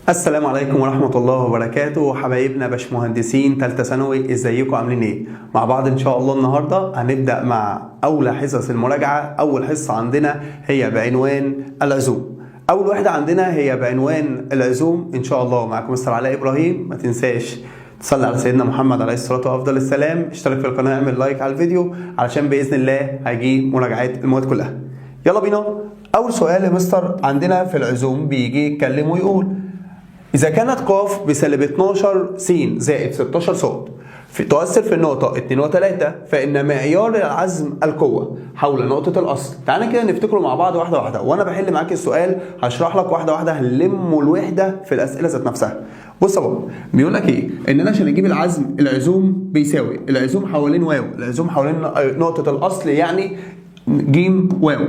السلام عليكم ورحمة الله وبركاته حبايبنا باشمهندسين تالتة ثانوي، ازيكم عاملين ايه؟ مع بعض ان شاء الله النهاردة هنبدأ مع أول حصص المراجعة. أول حصة عندنا هي بعنوان العزوم. أول واحدة عندنا هي بعنوان العزوم ان شاء الله. معاكم مستر علاء إبراهيم. ما تنساش تصلي على سيدنا محمد عليه الصلاة وأفضل السلام، اشترك في القناة، اعمل like على الفيديو علشان بإذن الله هيجي مراجعات المواد كلها. يلا بينا. أول سؤال يا مستر عندنا في العزوم بيجي يتكلم ويقول: إذا كانت ق بسالب 12 س زائد 16 ص تؤثر في النقطة 2 و3، فإن معيار العزم القوة حول نقطة الأصل. تعالى كده نفتكره مع بعض واحدة واحدة، وأنا بحل معاك السؤال هشرح لك واحدة واحدة، هنلم الوحدة في الأسئلة ذات نفسها. بص يا بابا، بيقول لك إيه؟ إن أنا عشان أجيب العزم، العزوم بيساوي العزوم حوالين واو، العزوم حوالين نقطة الأصل، يعني جيم واو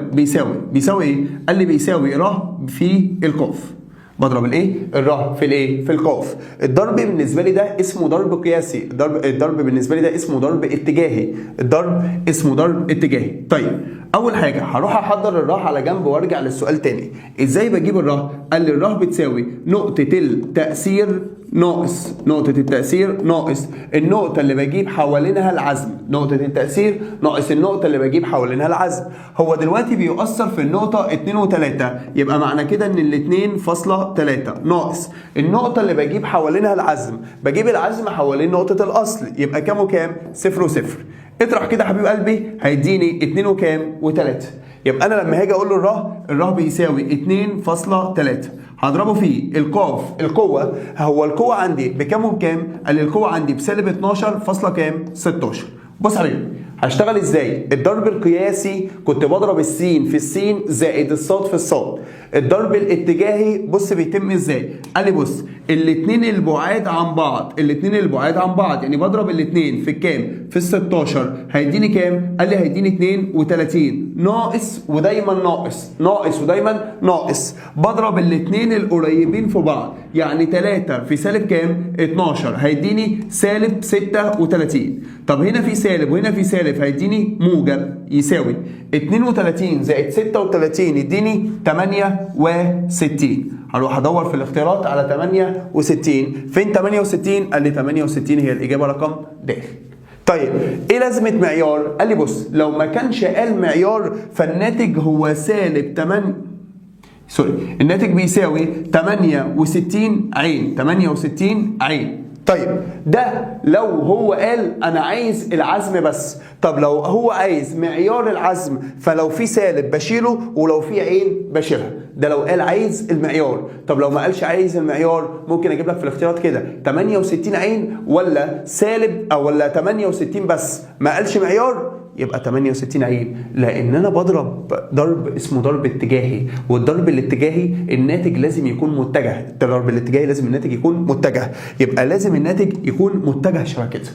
بيساوي إيه؟ قال لي بيساوي ر في القاف. بضرب الايه؟ الر في الايه؟ في القاف. الضرب بالنسبة لي ده اسمه ضرب قياسي. الضرب بالنسبة لي ده اسمه ضرب اتجاهي. الضرب اسمه ضرب اتجاهي. طيب، اول حاجة هروح احضر الره على جنب وارجع للسؤال تاني. ازاي بجيب الره؟ قال لي الره بتساوي نقطة التاثير ناقص نقطة التأثير ناقص النقطة اللي بجيب حوالينها العزم. نقطة التأثير ناقص النقطة اللي بجيب حوالينها العزم. هو دلوقتي بيؤثر في النقطة 2 و3، يبقى معنى كده ان الاتنين فاصلة 3 ناقص النقطة اللي بجيب حوالينها العزم. بجيب العزم حوالين نقطة الأصل، يبقى كام وكام؟ صفر وصفر. اطرح كده حبيب قلبي، هيديني 2 وكام؟ و3. يبقى انا لما هاجي اقول له الره، الره بيساوي 2.3، هضربه في القاف القوة. هو القوة عندي بكام وبكام؟ قال لي القوة عندي بسالب 12 فاصلة كام؟ 16. بص يا حبيبي، هشتغل ازاي؟ الضرب القياسي كنت بضرب السين في السين زائد الصاد في الصاد. الضرب الاتجاهي بص بيتم ازاي؟ قال لي بص، الاتنين البعاد عن بعض، الاتنين البعاد عن بعض، يعني بضرب الاتنين في الكام؟ في ال 16، هيديني كام؟ قال لي هيديني 32 ناقص، ودايما ناقص، ناقص ودايما ناقص. بضرب الاتنين القريبين في بعض، يعني 3 في سالب كام؟ 12، هيديني سالب 36. طب هنا في سالب وهنا في سالب، هيديني موجب، يساوي 32 زائد 36 يديني 68. هروح ادور في الاختيارات على 68. فين 68؟ قال لي 68 هي الاجابة رقم د. طيب، ايه لازمه معيار؟ قال لي بص، لو ما كانش قال معيار فالناتج هو سالب 8، sorry، الناتج بيساوي 68 عين، 68 عين. طيب، ده لو هو قال انا عايز العزم بس. طب لو هو عايز معيار العزم، فلو في سالب بشيله ولو في عين بشيلها. ده لو قال عايز المعيار. طب لو ما قالش عايز المعيار، ممكن اجيب لك في الاختيارات كده 68 عين ولا سالب او ولا 68 بس، ما قالش معيار، يبقى 68 عين، لان انا بضرب ضرب اسمه ضرب اتجاهي، والضرب الاتجاهي الناتج لازم يكون متجه. الضرب الاتجاهي لازم الناتج يكون متجه، يبقى لازم الناتج يكون متجه شبه كده.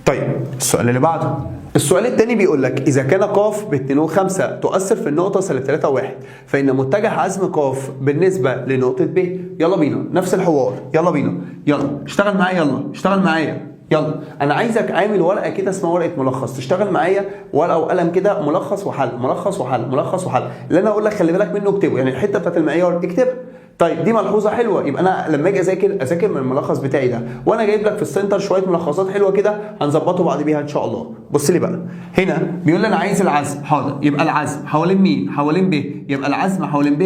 طيب، السؤال اللي بعده، السؤال الثاني بيقول لك: اذا كان ق ب 2 و5 تؤثر في النقطة سالب 3 و1، فان متجه عزم ق بالنسبة لنقطة ب. يلا بينا، نفس الحوار. يلا بينا، يلا اشتغل معايا، يلا اشتغل معايا، يلا. انا عايزك عامل ورقة كده اسمها ورقة ملخص، تشتغل معايا ورقة وقلم كده، ملخص وحل، ملخص وحل، ملخص وحل. اللي انا اقول لك خلي بالك منه اكتبه، يعني الحتة بتاعت المعيار اكتبها. طيب، دي ملحوظة حلوه، يبقى انا لما اجي اذاكر اذاكر من الملخص بتاعي ده، وانا جايب لك في السنتر شوية ملخصات حلوة كده هنظبطه بعد بيها ان شاء الله. بص لي بقى، هنا بيقول لي انا عايز العزم. حاضر، يبقى العزم حوالين مين؟ حوالين ب. يبقى العزم حوالين ب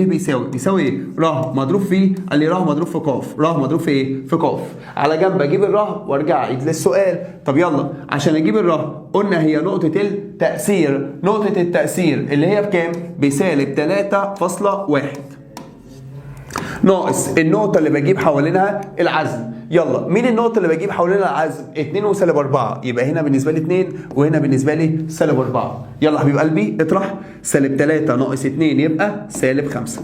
بيساوي ايه؟ ر مضروب في، قال لي ر مضروب في ق. ر مضروب في ايه؟ في ق. على جنب اجيب الر وارجع اعيد للسؤال. طب يلا، عشان اجيب الر قلنا هي نقطة التاثير، نقطة التاثير اللي هي بكام؟ بسالب 3.1 ناقص النقطة اللي بجيب حوالينها العزم. يلا، مين النقطة اللي بجيب حوالينها العزم؟ 2 وسالب 4. يبقى هنا بالنسبة لي 2 وهنا بالنسبة لي سالب 4. يلا حبيب قلبي اطرح، سالب 3 ناقص 2 يبقى سالب 5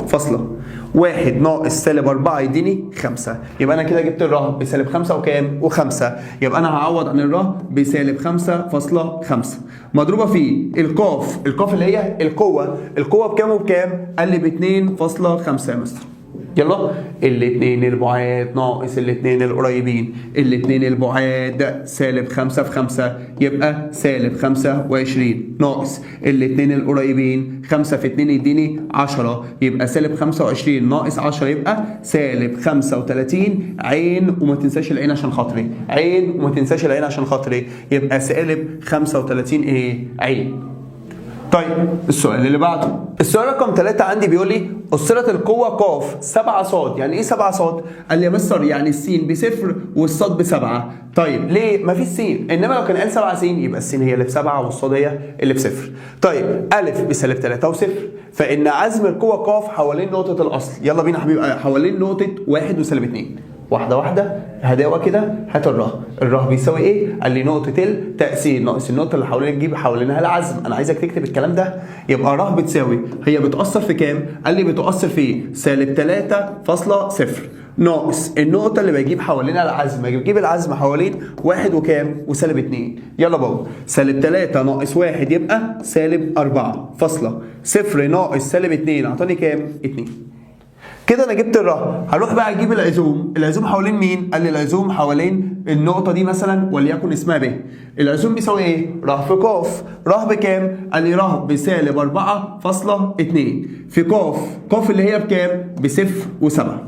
فاصلة واحد ناقص سالب 4 يديني 5. يبقى أنا كده جبت الره بسالب 5 وكام؟ وخمسة. يبقى أنا هعوض عن الره بسالب 5.5 مضروبة في القاف، القاف اللي هي القوة. القوة بكام وبكام؟ قال لي ب 2.5 يا مستر. يلا الاثنين البعاد ناقص الاثنين القريبين، الاثنين البعاد سالب 5 في 5 يبقى سالب 25 ناقص الاثنين القريبين 5 في 2 يديني 10، يبقى سالب 25 ناقص 10 يبقى سالب 35 عين، وما تنساش العين عشان خاطري، عين وما تنساش العين عشان خاطري، يبقى سالب 35 ايه؟ عين. طيب السؤال اللي بعده، السؤال رقم 3 عندي بيقول لي أسرة القوة ق 7 ص. يعني ايه 7 ص؟ قال لي يا مستر يعني السين بصفر والصاد بسبعة. طيب ليه؟ ما فيش سين، انما لو كان قال 7 س يبقى السين هي اللي بسبعة والصاد هي اللي بصفر. طيب أ بسالب 3 وصفر، فإن عزم القوة ق حوالين نقطة الأصل. يلا بينا حبيبي، حوالين نقطة 1 وسالب 2. واحدة واحدة هداوة كده، هات الره. الره بيساوي ايه؟ قال لي نقطة التأثير ناقص النقطة اللي حوالين تجيب حوالينها العزم. أنا عايزك تكتب الكلام ده. يبقى ره بتساوي، هي بتأثر في كام؟ قال لي بتأثر في سالب 3.0 ناقص النقطة اللي بجيب حوالينها العزم، بجيب العزم حوالين 1 وكام؟ وسالب 2. يلا بابا، سالب 3 ناقص 1 يبقى سالب 4.0 ناقص سالب 2 أعطاني كام؟ 2. كده انا جبت الره. هروح بقى اجيب العزوم. العزوم حوالين مين؟ قال لي العزوم حوالين النقطة دي مثلا وليكن اسمها ب. العزوم بيساوي ايه؟ ره في ق. ره بكام؟ قال لي ره بسالب 4.2 في ق. ق اللي هي بكام؟ بصفر وسبعة.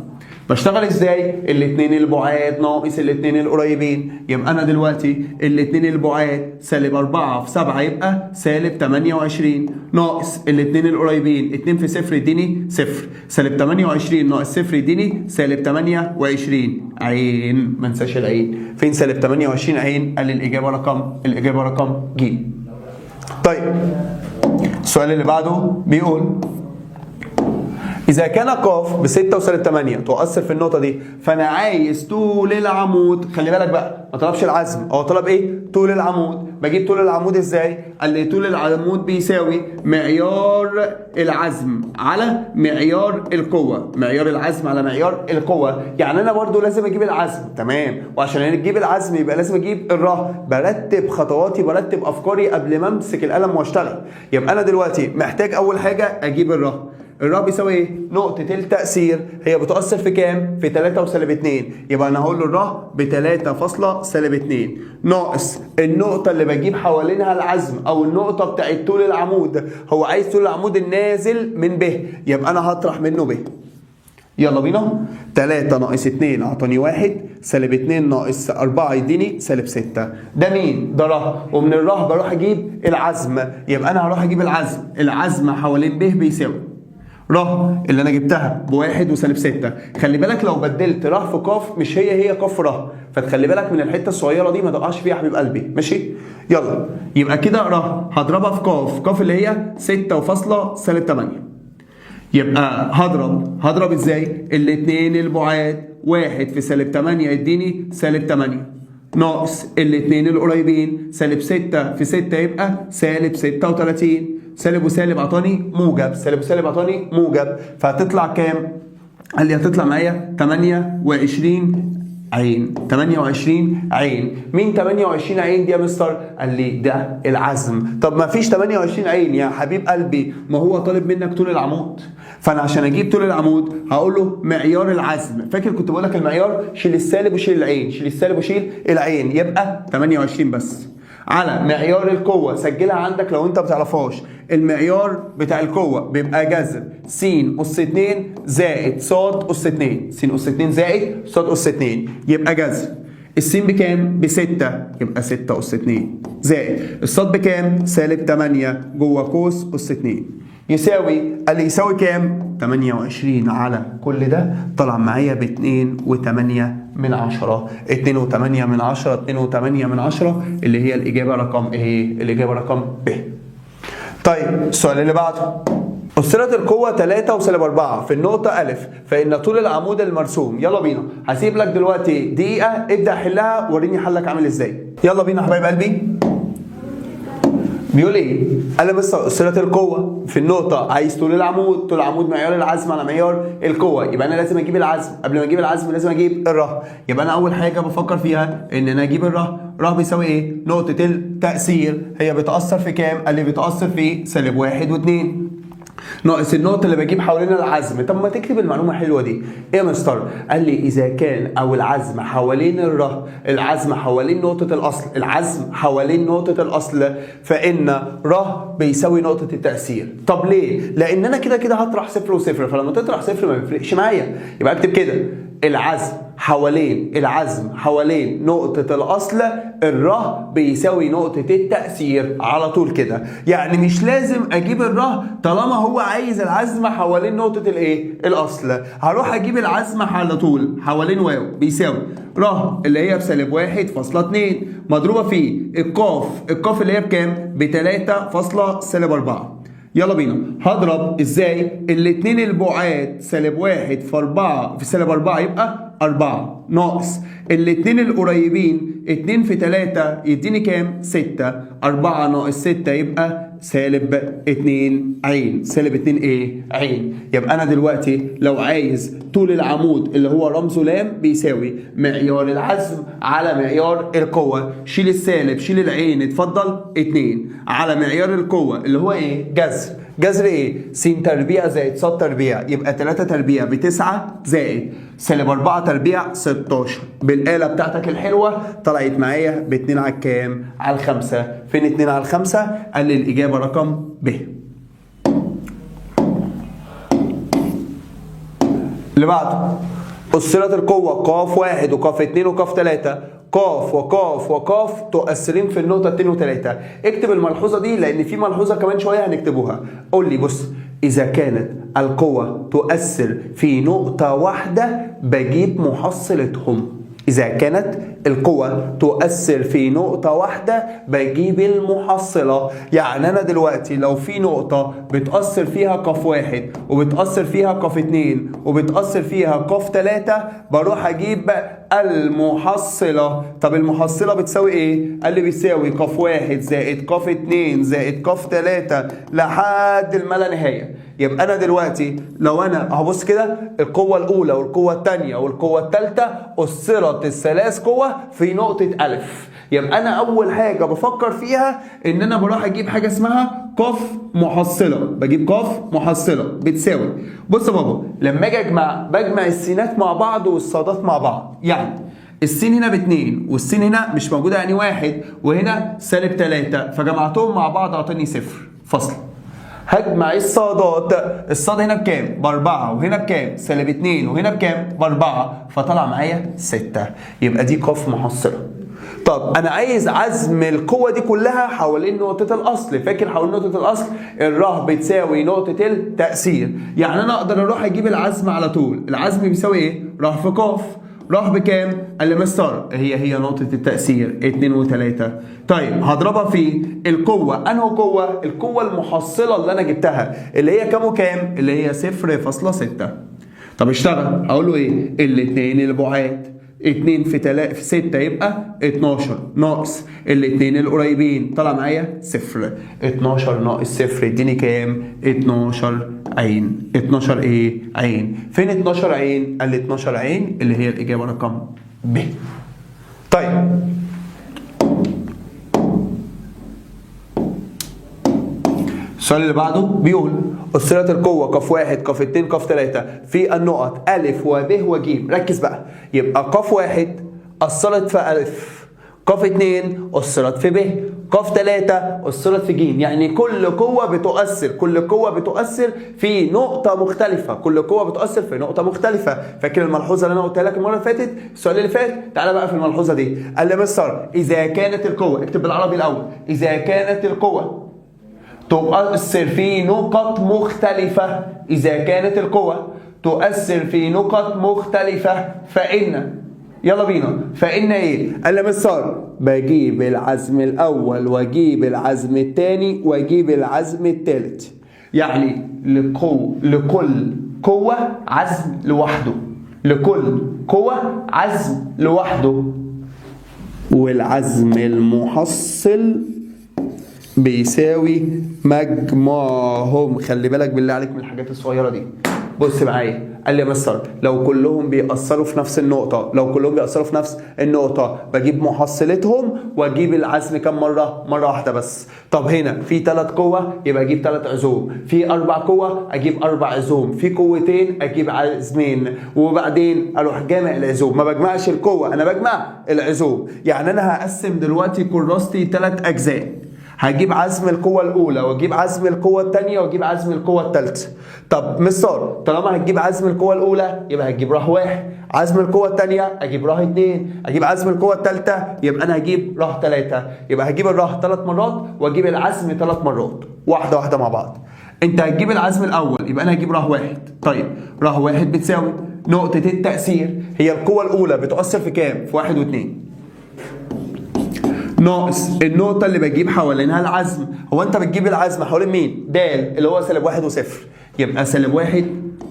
بشتغل ازاي؟ الاثنين البعاد ناقص الاثنين القريبين. يبقى انا دلوقتي الاثنين البعاد سالب 4 في 7 يبقى سالب 28 ناقص الاثنين القريبين 2 في 0 يديني 0، سالب 28 ناقص 0 يديني سالب 28 عين. ما انساش العين. فين سالب 28 عين؟ قال لي الاجابة رقم، الاجابة رقم ج. طيب السؤال اللي بعده بيقول إذا كان ق ب6 وسالب 8 تؤثر في النقطة دي، فأنا عايز طول العمود. خلي بالك بقى، ما طلبش العزم، هو طلب إيه؟ طول العمود. بجيب طول العمود إزاي؟ قال لي طول العمود بيساوي معيار العزم على معيار القوة، معيار العزم على معيار القوة. يعني أنا برضو لازم أجيب العزم، تمام؟ وعشان أجيب العزم يبقى لازم أجيب الره. برتب خطواتي، برتب أفكاري قبل ما أمسك القلم وأشتغل. يبقى أنا دلوقتي محتاج أول حاجة أجيب الره. الره بيساوي ايه؟ نقطة التأثير، هي بتأثر في كام؟ في 3 وسالب 2، يبقى أنا هقول له الره ب 3.-2 ناقص النقطة اللي بجيب حوالينها العزم أو النقطة بتاعت طول العمود. هو عايز طول العمود النازل من ب، يبقى أنا هطرح منه ب. يلا بينا، 3 ناقص 2 أعطاني 1، سالب 2 ناقص 4 يديني سالب 6. ده مين؟ ده ره، ومن الره بروح أجيب العزم، يبقى أنا هروح أجيب العزم. العزم حوالين ب بيساوي ره اللي انا جبتها ب1 وسالب 6. خلي بالك لو بدلت ره في ق مش هي هي ق في ره، فتخلي بالك من الحتة الصغيرة دي ما تقعش فيها يا حبيب قلبي، ماشي؟ يلا يبقى كده ره هضربها في ق، ق اللي هي 6.-8. يبقى هضرب ازاي؟ الاثنين البعاد 1 في سالب 8 يديني سالب 8 ناقص الاثنين القريبين سالب 6 في 6 يبقى سالب 36. سالب وسالب عطاني موجب، سالب وسالب عطاني موجب، فهتطلع كام؟ قال لي هتطلع معايا 28 عين. 28 عين. مين 28 عين دي يا مستر؟ قال لي ده العزم. طب ما فيش 28 عين يا حبيب قلبي، ما هو طالب منك طول العمود، فانا عشان اجيب طول العمود هقول له معيار العزم. فاكر كنت بقول لك المعيار شيل السالب وشيل العين، شيل السالب وشيل العين، يبقى 28 بس. على معيار القوة، سجلها عندك لو انت ما بتعرفهاش. المعيار بتاع القوة بيبقى جذر س أس 2 زائد ص أس 2، س أس 2 زائد ص أس 2، يبقى جذر السين بكام؟ ب6، يبقى 6 أس 2 زائد الصاد بكام؟ سالب 8 جوه قوس أس 2 يساوي، قال لي يساوي كام؟ 28 على كل ده طلع معايا ب 2.8 من 10، 2.8 من 10، 2.8 من 10 اللي هي الإجابة رقم إيه؟ الإجابة رقم ب. طيب السؤال اللي بعده، أسرة القوة 3 وسالب 4 في النقطة أ، فإن طول العمود المرسوم. يلا بينا، هسيب لك دلوقتي دقيقة ابدأ حلها وريني حلك عامل إزاي. يلا بينا حبايب قلبي. بيقول ايه؟ قال لي مستر أسرة القوة في النقطة، عايز طول العمود، طول العمود معيار العزم على معيار القوة، يبقى أنا لازم أجيب العزم، قبل ما أجيب العزم لازم أجيب الره، يبقى أنا أول حاجة بفكر فيها إن أنا أجيب الره. ره بيساوي ايه؟ نقطة التأثير، هي بتأثر في كام؟ قال لي بتأثر في سالب 1 و2. ناقص النقطة اللي بجيب حوالين العزم. طب ما تكتب المعلومة الحلوة دي. ايه يا مستر؟ قال لي إذا كان أو العزم حوالين الره، العزم حوالين نقطة الأصل، العزم حوالين نقطة الأصل، فإن ره بيساوي نقطة التأثير. طب ليه؟ لأن أنا كده كده هطرح صفر وصفر، فلما تطرح صفر ما بيفرقش معايا. يبقى اكتب كده العزم حوالين، العزم حوالين نقطة الأصل الره بيساوي نقطة التأثير على طول كده. يعني مش لازم أجيب الره طالما هو عايز العزم حوالين نقطة الإيه؟ الأصل. هروح أجيب العزم على طول حوالين واو بيساوي ره اللي هي بسالب 1.2 مضروبة في القاف، القاف اللي هي بكام؟ ب3.-4. يلا بينا هضرب ازاي؟ الاتنين البعاد سالب 1 في 4 في سالب 4 يبقى 4 ناقص الاتنين القريبين 2 في 3 يديني كام؟ 6، 4 ناقص 6 يبقى سالب 2 عين، سالب 2 ايه؟ عين. يبقى انا دلوقتي لو عايز طول العمود اللي هو رمزه لام بيساوي معيار العزم على معيار القوة، شيل السالب شيل العين اتفضل 2 على معيار القوة اللي هو ايه؟ جذر، جذر ايه؟ س تربيع زائد ص تربيع يبقى 3 تربيع ب9 زائد سالب 4 تربيع 16. بالآلة بتاعتك الحلوة طلعت معايا ب2 على كام؟ على 5. فين 2 على 5؟ قال لي الإجابة رقم ب. اللي بعده أثرت القوة ق 1 وق 2 وق 3، قاف وقاف وقاف تؤثرين في النقطة 2 و3. اكتب الملحوظة دي لأن في ملحوظة كمان شوية هنكتبوها. قول لي بص، إذا كانت القوة تؤثر في نقطة واحدة بجيب محصلتهم. إذا كانت القوة تؤثر في نقطة واحدة بجيب المحصلة. يعني أنا دلوقتي لو في نقطة بتأثر فيها قاف 1 وبتأثر فيها قاف 2 وبتأثر فيها قاف 3 بروح أجيب المحصلة. طب المحصلة بتساوي إيه؟ قال لي بيساوي قاف 1 زائد قاف 2 زائد قاف 3 لحد ما لا نهاية. يبقى أنا دلوقتي لو أنا هبص كده القوة الأولى والقوة الثانية والقوة الثالثة أثرت الثلاث قوة في نقطة ألف. يبقى أنا أول حاجة بفكر فيها إن أنا بروح أجيب حاجة اسمها قاف محصلة، بجيب قاف محصلة بتساوي، بص يا بابا لما أجي أجمع بجمع السينات مع بعض والصادات مع بعض. يعني السين هنا ب2 والسين هنا مش موجودة يعني 1 وهنا سالب 3، فجمعتهم مع بعض أعطاني 0 فاصلة. هجمع الصادات، الصاد هنا بكام؟ ب4 وهنا بكام؟ سالب 2 وهنا بكام؟ ب4، فطلع معايا 6. يبقى دي قاف محصلة. طب أنا عايز عزم القوة دي كلها حوالين نقطة الأصل، فاكر حوالين نقطة الأصل الره بتساوي نقطة التأثير، يعني أنا أقدر أروح أجيب العزم على طول. العزم بيساوي إيه؟ ره في قاف. راح بكام؟ قال لي مستر هي نقطة التأثير 2 و3. طيب هضربها في القوة، أنهو قوة؟ القوة المحصلة اللي أنا جبتها اللي هي كام وكام؟ اللي هي 0.6. طب اشتغل، هقول له إيه؟ الاتنين البعاد 2 في 3 في 6 يبقى 12 ناقص الاتنين القريبين طلع معايا 0. 12 ناقص 0 يديني كام؟ 12 عين. 12 ايه؟ عين. فين 12 عين؟ قال لي 12 عين اللي هي الإجابة رقم ب. طيب السؤال اللي بعده بيقول أثرت القوة ق 1 ق 2 ق 3 في النقط أ وب وج. ركز بقى، يبقى ق 1 أثرت في أ، ق 2 أثرت في ب، ق 3 أثرت في ج. يعني كل قوة بتؤثر، كل قوة بتؤثر في نقطة مختلفة، كل قوة بتؤثر في نقطة مختلفة. فاكر الملحوظة اللي أنا قلتها لك المرة اللي فاتت؟ السؤال اللي فات؟ تعالى بقى في الملحوظة دي. قال لي مستر إذا كانت القوة، اكتب بالعربي الأول، إذا كانت القوة تؤثر في نقط مختلفة، إذا كانت القوة تؤثر في نقط مختلفة فإن، يلا بينا، فإن إيه؟ قال لي مستر بجيب العزم الأول وأجيب العزم الثاني وأجيب العزم الثالث. يعني لكل قوة عزم لوحده، لكل قوة عزم لوحده، والعزم المحصل بيساوي مجموعهم. خلي بالك بالله عليك من الحاجات الصغيرة دي. بص معايا، قال لي يا مستر لو كلهم بيأثروا في نفس النقطة، لو كلهم بيأثروا في نفس النقطة بجيب محصلتهم واجيب العزم كم مرة؟ مرة واحدة بس. طب هنا في 3 قوة يبقى اجيب 3 عزوم، في 4 قوة اجيب 4 عزوم، في قوتين اجيب عزمين، وبعدين اروح جامع العزوم. ما بجمعش القوة، انا بجمع العزوم. يعني انا هقسم دلوقتي كراستي 3 اجزاء، هجيب عزم القوة الأولى واجيب عزم القوة الثانية واجيب عزم القوة الثالثة. طب مستر طالما هتجيب عزم القوة الأولى يبقى هتجيب ره 1، عزم القوة الثانية أجيب ره 2، أجيب عزم القوة الثالثة يبقى أنا هجيب ره 3، يبقى هجيب الره 3 مرات وأجيب العزم 3 مرات، واحدة واحدة مع بعض. أنت هتجيب العزم الأول يبقى أنا هجيب ره 1. طيب ره 1 بتساوي نقطة التأثير، هي القوة الأولى بتؤثر في كام؟ في 1 و2، ناقص النقطة اللي بجيب حوالينها العزم. هو أنت بتجيب العزم حوالين مين؟ د اللي هو سالب 1 و0، يبقى سالب 1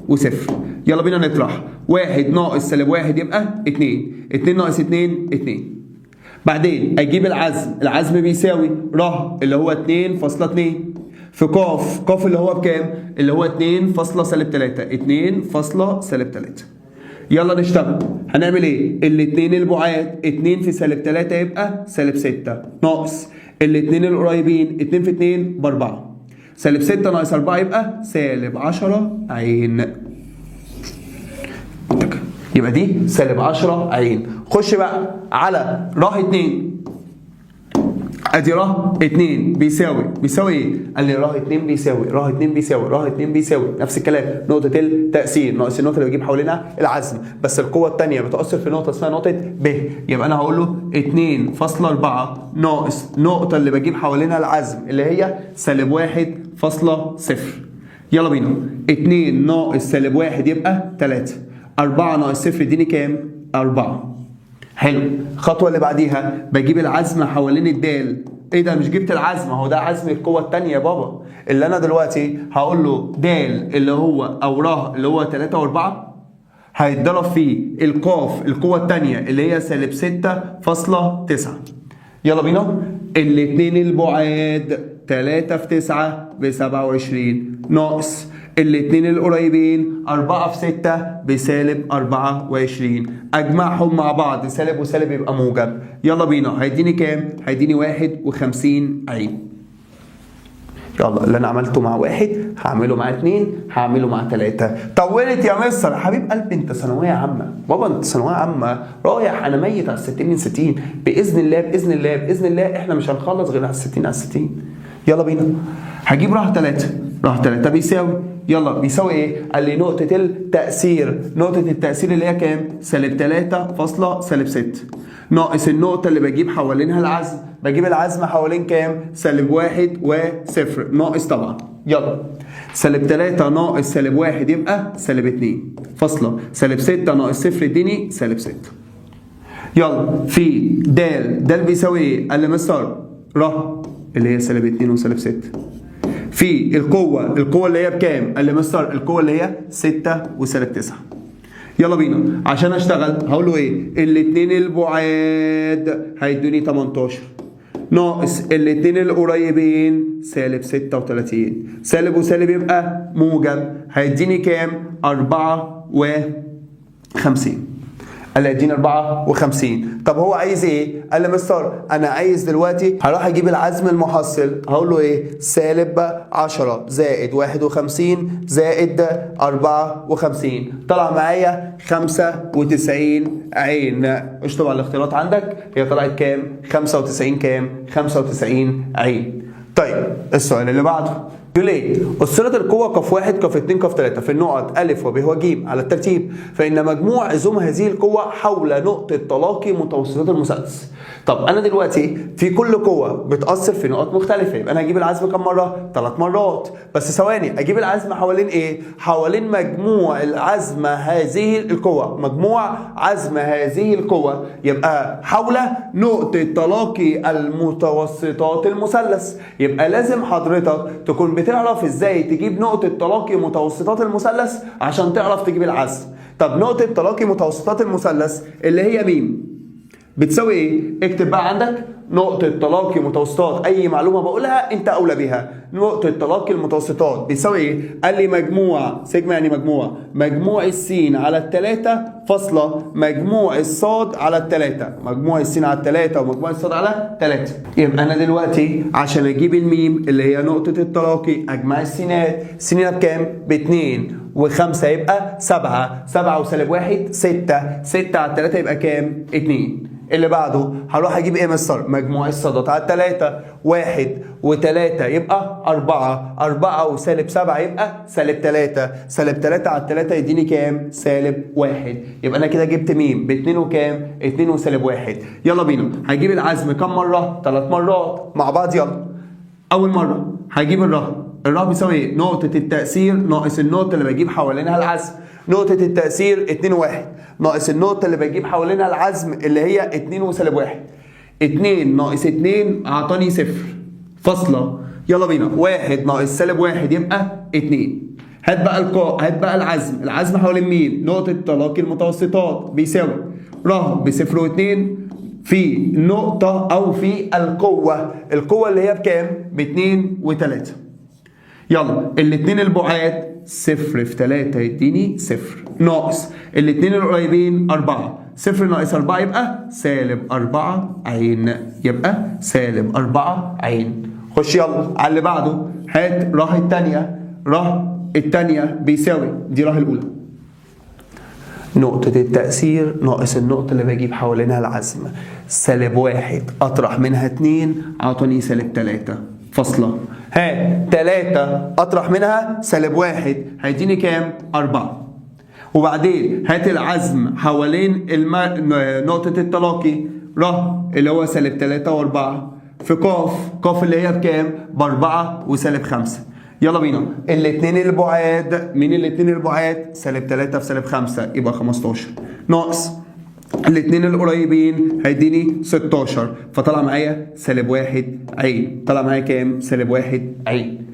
و0. يلا بينا نطرح، 1 ناقص سالب 1 يبقى 2، 2 ناقص 2 2. بعدين أجيب العزم، العزم بيساوي ره اللي هو 2.2 في قاف، قاف اللي هو بكام؟ اللي هو 2.-3، 2.-3. يلا نشتغل، هنعمل ايه؟ الاتنين البعاد 2 في سالب 3 يبقى سالب 6، ناقص الاتنين القريبين 2 في 2 ب4، سالب 6 ناقص 4 يبقى سالب 10 عين. يبقى دي سالب 10 عين. خش بقى على ره 2، ادي ره 2 بيساوي ايه؟ قال لي ره 2 بيساوي ره 2 بيساوي ره 2 بيساوي نفس الكلام، نقطة التأثير ناقص النقطة اللي بجيب حوالينها العزم، بس القوة الثانية بتأثر في نقطة اسمها نقطة ب، يبقى أنا هقول له 2.4 ناقص النقطة اللي بجيب حوالينها العزم اللي هي سالب 1.0. يلا بينا، 2 ناقص سالب 1 يبقى 3، 4 ناقص 0 يديني كام؟ 4. حلو. الخطوة اللي بعديها بجيب العزم حوالين الدال. ايه ده؟ مش جبت العزم، هو ده عزم القوة الثانية يا بابا، اللي انا دلوقتي هقول له دال اللي هو او ره اللي هو 3 و4 هيتضرب فيه القاف القوة الثانية اللي هي سالب 6.9. يلا بينا، الاتنين البعاد 3 في 9 ب 27 ناقص الاتنين القريبين 4 في 6 بسالب 24، اجمعهم مع بعض سالب وسالب يبقى موجب. يلا بينا، هيديني كام؟ هيديني 51 عين. يلا اللي انا عملته مع 1 هعمله مع 2 هعمله مع 3. طولت يا مستر حبيب قلبي، انت ثانوية عامة بابا، انت ثانوية عامة رايح، انا ميت على 60 من 60 باذن الله باذن الله باذن الله، احنا مش هنخلص غير على 60 على 60. يلا بينا، هجيب ره 3، ره 3 بيساوي، يلا بيساوي ايه؟ قال لي نقطة التأثير، نقطة التأثير اللي هي كام؟ سالب 3.-6 ناقص النقطة اللي بجيب حوالينها العزم، بجيب العزم حوالين كام؟ سالب 1 و0 ناقص طبعا. يلا سالب 3 ناقص سالب 1 يبقى سالب 2 فاصلة سالب 6 ناقص 0 يديني سالب 6. يلا في د، د بيساوي ايه؟ قال لي مستر ره اللي هي سالب 2 وسالب 6 في القوة، القوة اللي هي بكام؟ قال لي مستر القوة اللي هي 6 وسالب 9. يلا بينا، عشان اشتغل هقول له ايه؟ الاتنين البعاد هيدوني 18 ناقص الاتنين القريبين سالب 36، سالب وسالب يبقى موجب، هيديني كام؟ 54. قال لي اديني 54. طب هو عايز ايه؟ قال لي مستر انا عايز دلوقتي هروح اجيب العزم المحصل، هقول له ايه؟ سالب 10 زائد 51 زائد 54، طلع معايا 95 عين. اشطب على الاختيارات عندك، هي طلعت كام؟ 95 كام؟ 95 عين. طيب السؤال اللي بعده يقول ايه؟ أسرة القوة ق 1 ق 2 ق 3 في النقط أ وب وج على الترتيب، فإن مجموع عزوم هذه القوة حول نقطة تلاقي متوسطات المثلث. طب أنا دلوقتي في كل قوة بتأثر في نقط مختلفة، يبقى أنا هجيب العزم كم مرة؟ 3 مرات. بس ثواني، أجيب العزم حوالين إيه؟ حوالين مجموع العزم هذه القوة، مجموع عزم هذه القوة يبقى حول نقطة تلاقي المتوسطات المثلث. يبقى لازم حضرتك تكون بتعرف ازاي تجيب نقطة تلاقي متوسطات المثلث عشان تعرف تجيب العزم. طب نقطة تلاقي متوسطات المثلث اللي هي ميم بتساوي ايه؟ اكتب بقى عندك نقطة تلاقي متوسطات، أي معلومة بقولها أنت أولى بيها. نقطة تلاقي المتوسطات بيساوي إيه؟ قال لي مجموع سيجما يعني مجموع، مجموع السين على التلاتة فاصلة مجموع الصاد على التلاتة، مجموع السين على التلاتة ومجموع الصاد على تلاتة. يبقى أنا دلوقتي عشان أجيب الميم اللي هي نقطة التلاقي أجمع السينات، سيننا بكام؟ باتنين وخمسة يبقى 7، 7 وسالب 1 6، 6 على 3 يبقى كام؟ 2. اللي بعده هروح اجيب ايه يا مستر؟ مجموع الصادات على 3، 1 و3 يبقى 4، 4 وسالب 7 يبقى سالب 3، سالب 3 على 3 يديني كام؟ سالب 1. يبقى انا كده جبت ميم ب 2 وكام؟ 2 وسالب 1. يلا بينا هجيب العزم كام مرة؟ 3 مرات مع بعض. يلا أول مرة هجيب الره، الره بيساوي ايه؟ نقطة التأثير ناقص النقطة اللي بجيب حوالينها العزم. نقطة التأثير 2 و1 ناقص النقطة اللي بجيب حوالينها العزم اللي هي 2 وسالب 1. 2 ناقص 2 أعطاني 0 فاصلة. يلا بينا 1 ناقص سالب 1 يبقى 2. هات بقى القاء، هات بقى العزم، العزم حوالين مين؟ نقطة تلاقي المتوسطات بيساوي ره بصفر و2 في نقطة أو في القوة، القوة اللي هي بكام؟ ب2 و3. يلا الاتنين البعاد 0 في 3 يديني 0 ناقص الاتنين القريبين 4، 0 ناقص 4 يبقى سالب 4 عين، يبقى سالب 4 عين. خش يلا على اللي بعده، هات ره التانية، ره التانية بيساوي دي ره الأولى نقطة التأثير ناقص النقطة اللي بجيب حوالينها العزم، سالب 1 أطرح منها 2 أعطاني سالب 3 فاصلة. ها 3 أطرح منها سالب 1 هيديني كام؟ 4. وبعدين هات العزم حوالين نقطة التلاقي ره اللي هو سالب 3 و4 في قاف، قاف اللي هي بكام؟ ب4 وسالب 5. يلا بينا الاتنين البعاد، مين الاتنين البعاد؟ سالب 3 في سالب 5 يبقى 15 ناقص الاتنين القريبين هيديني 16، فطلع معايا سالب 1 عين، طلع معايا كام؟ سالب 1 عين.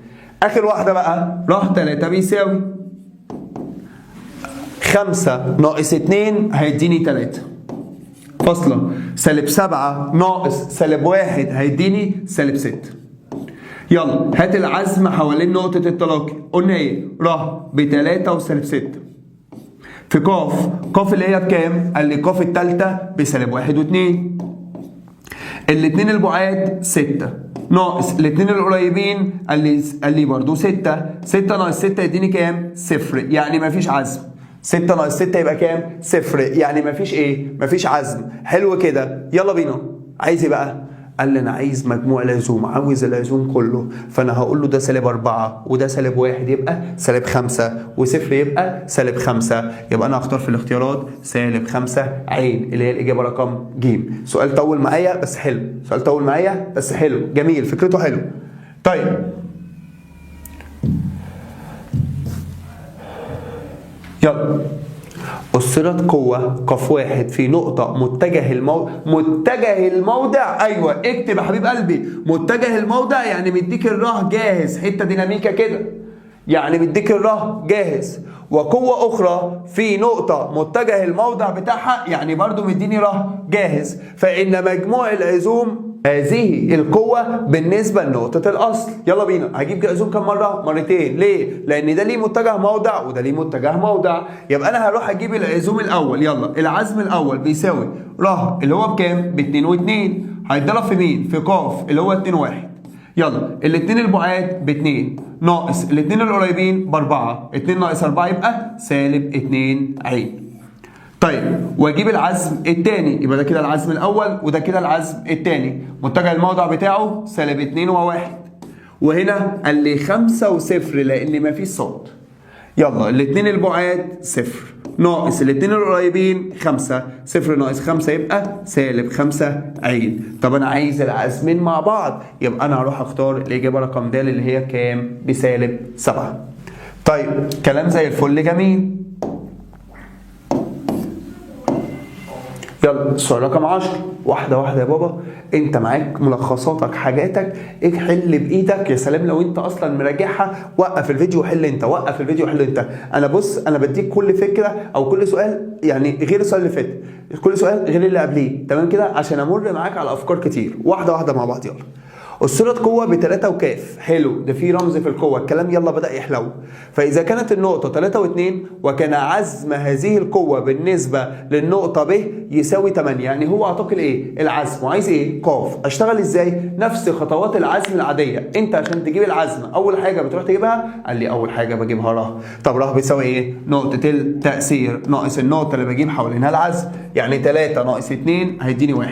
اخر واحدة بقى راح 3 بيساوي 5 ناقص 2 هيديني 3 فاصلة سالب 7 ناقص سالب 1 هيديني سالب 6. يلا هات العزم حوالين نقطة التلاقي، قلنا ايه؟ ره ب3 وسالب 6 في قاف، قاف اللي هي بكام؟ قال لي قاف التالتة بسالب 1 و2، الاتنين البعاد 6 ناقص الاتنين القريبين قال لي برضه 6، 6 ناقص 6 يديني كام؟ 0، يعني مفيش عزم. 6 ناقص 6 يبقى كام؟ 0، يعني مفيش ايه؟ مفيش عزم. حلو كده، يلا بينا. عايز ايه بقى؟ قال لي انا عايز مجموع العزوم، عاوز العزوم كله، فانا هقول له ده سالب 4 وده سالب 1 يبقى سالب 5 وصفر يبقى سالب 5، يبقى انا هختار في الاختيارات سالب 5 عين اللي هي الاجابة رقم ج. سؤال طول معايا بس حلو، سؤال طول معايا بس حلو، جميل، فكرته حلو. طيب يلا، أثرت قوة قاف 1 في نقطة متجه متجه الموضع. أيوه اكتب يا حبيب قلبي متجه الموضع، يعني مديك الره جاهز، حتة ديناميكا كده، يعني مديك الره جاهز. وقوة أخرى في نقطة متجه الموضع بتاعها، يعني برضو مديني ره جاهز، فإن مجموع العزوم هذه القوة بالنسبة لنقطة الأصل. يلا بينا، هجيب عزوم كم مرة؟ مرتين. ليه؟ لأن ده ليه متجه موضع وده ليه متجه موضع، يبقى أنا هروح أجيب العزوم الأول. يلا العزم الأول بيساوي ره اللي هو بكام؟ ب2 و2، هيتضرب في مين؟ في قاف اللي هو 2 و1. يلا الاتنين البعاد ب2 ناقص الاتنين القريبين ب4، 2 ناقص 4 يبقى سالب 2 عين. طيب واجيب العزم الثاني، يبقى ده كده العزم الاول وده كده العزم الثاني، متجه الموضع بتاعه سالب 2 و1، وهنا قال لي 5 و0 لان مفيش صاد. يلا الاثنين البعاد 0 ناقص الاثنين القريبين 5، 0 ناقص 5 يبقى سالب 5 عين. طب انا عايز العزمين مع بعض، يبقى انا هروح اختار الاجابة رقم د اللي هي كام؟ بسالب 7. طيب كلام زي الفل، جميل. يلا السؤال رقم 10، واحدة واحدة يا بابا، انت معاك ملخصاتك حاجاتك، حل بايدك. يا سلام لو انت اصلا مراجعها، وقف الفيديو وحل انت، وقف الفيديو وحل انت. انا بص انا بديك كل فكرة او كل سؤال يعني غير السؤال اللي فات، كل سؤال غير اللي قبليه، تمام كده، عشان امر معاك على افكار كتير، واحدة واحدة مع بعض. يلا أسرة قوة ب3 وكاف، حلو، ده في رمز في القوة، الكلام يلا بدأ يحلو. فإذا كانت النقطة 3 و2 وكان عزم هذه القوة بالنسبة للنقطة ب يساوي 8، يعني هو أعتقد إيه؟ العزم، وعايز إيه؟ قاف. أشتغل إزاي؟ نفس خطوات العزم العادية، أنت عشان تجيب العزم أول حاجة بتروح تجيبها، قال لي أول حاجة بجيبها ره. طب ره بيساوي إيه؟ نقطة التأثير ناقص النقطة اللي بجيب حوالينها العزم، يعني 3 ناقص 2 هيديني 1،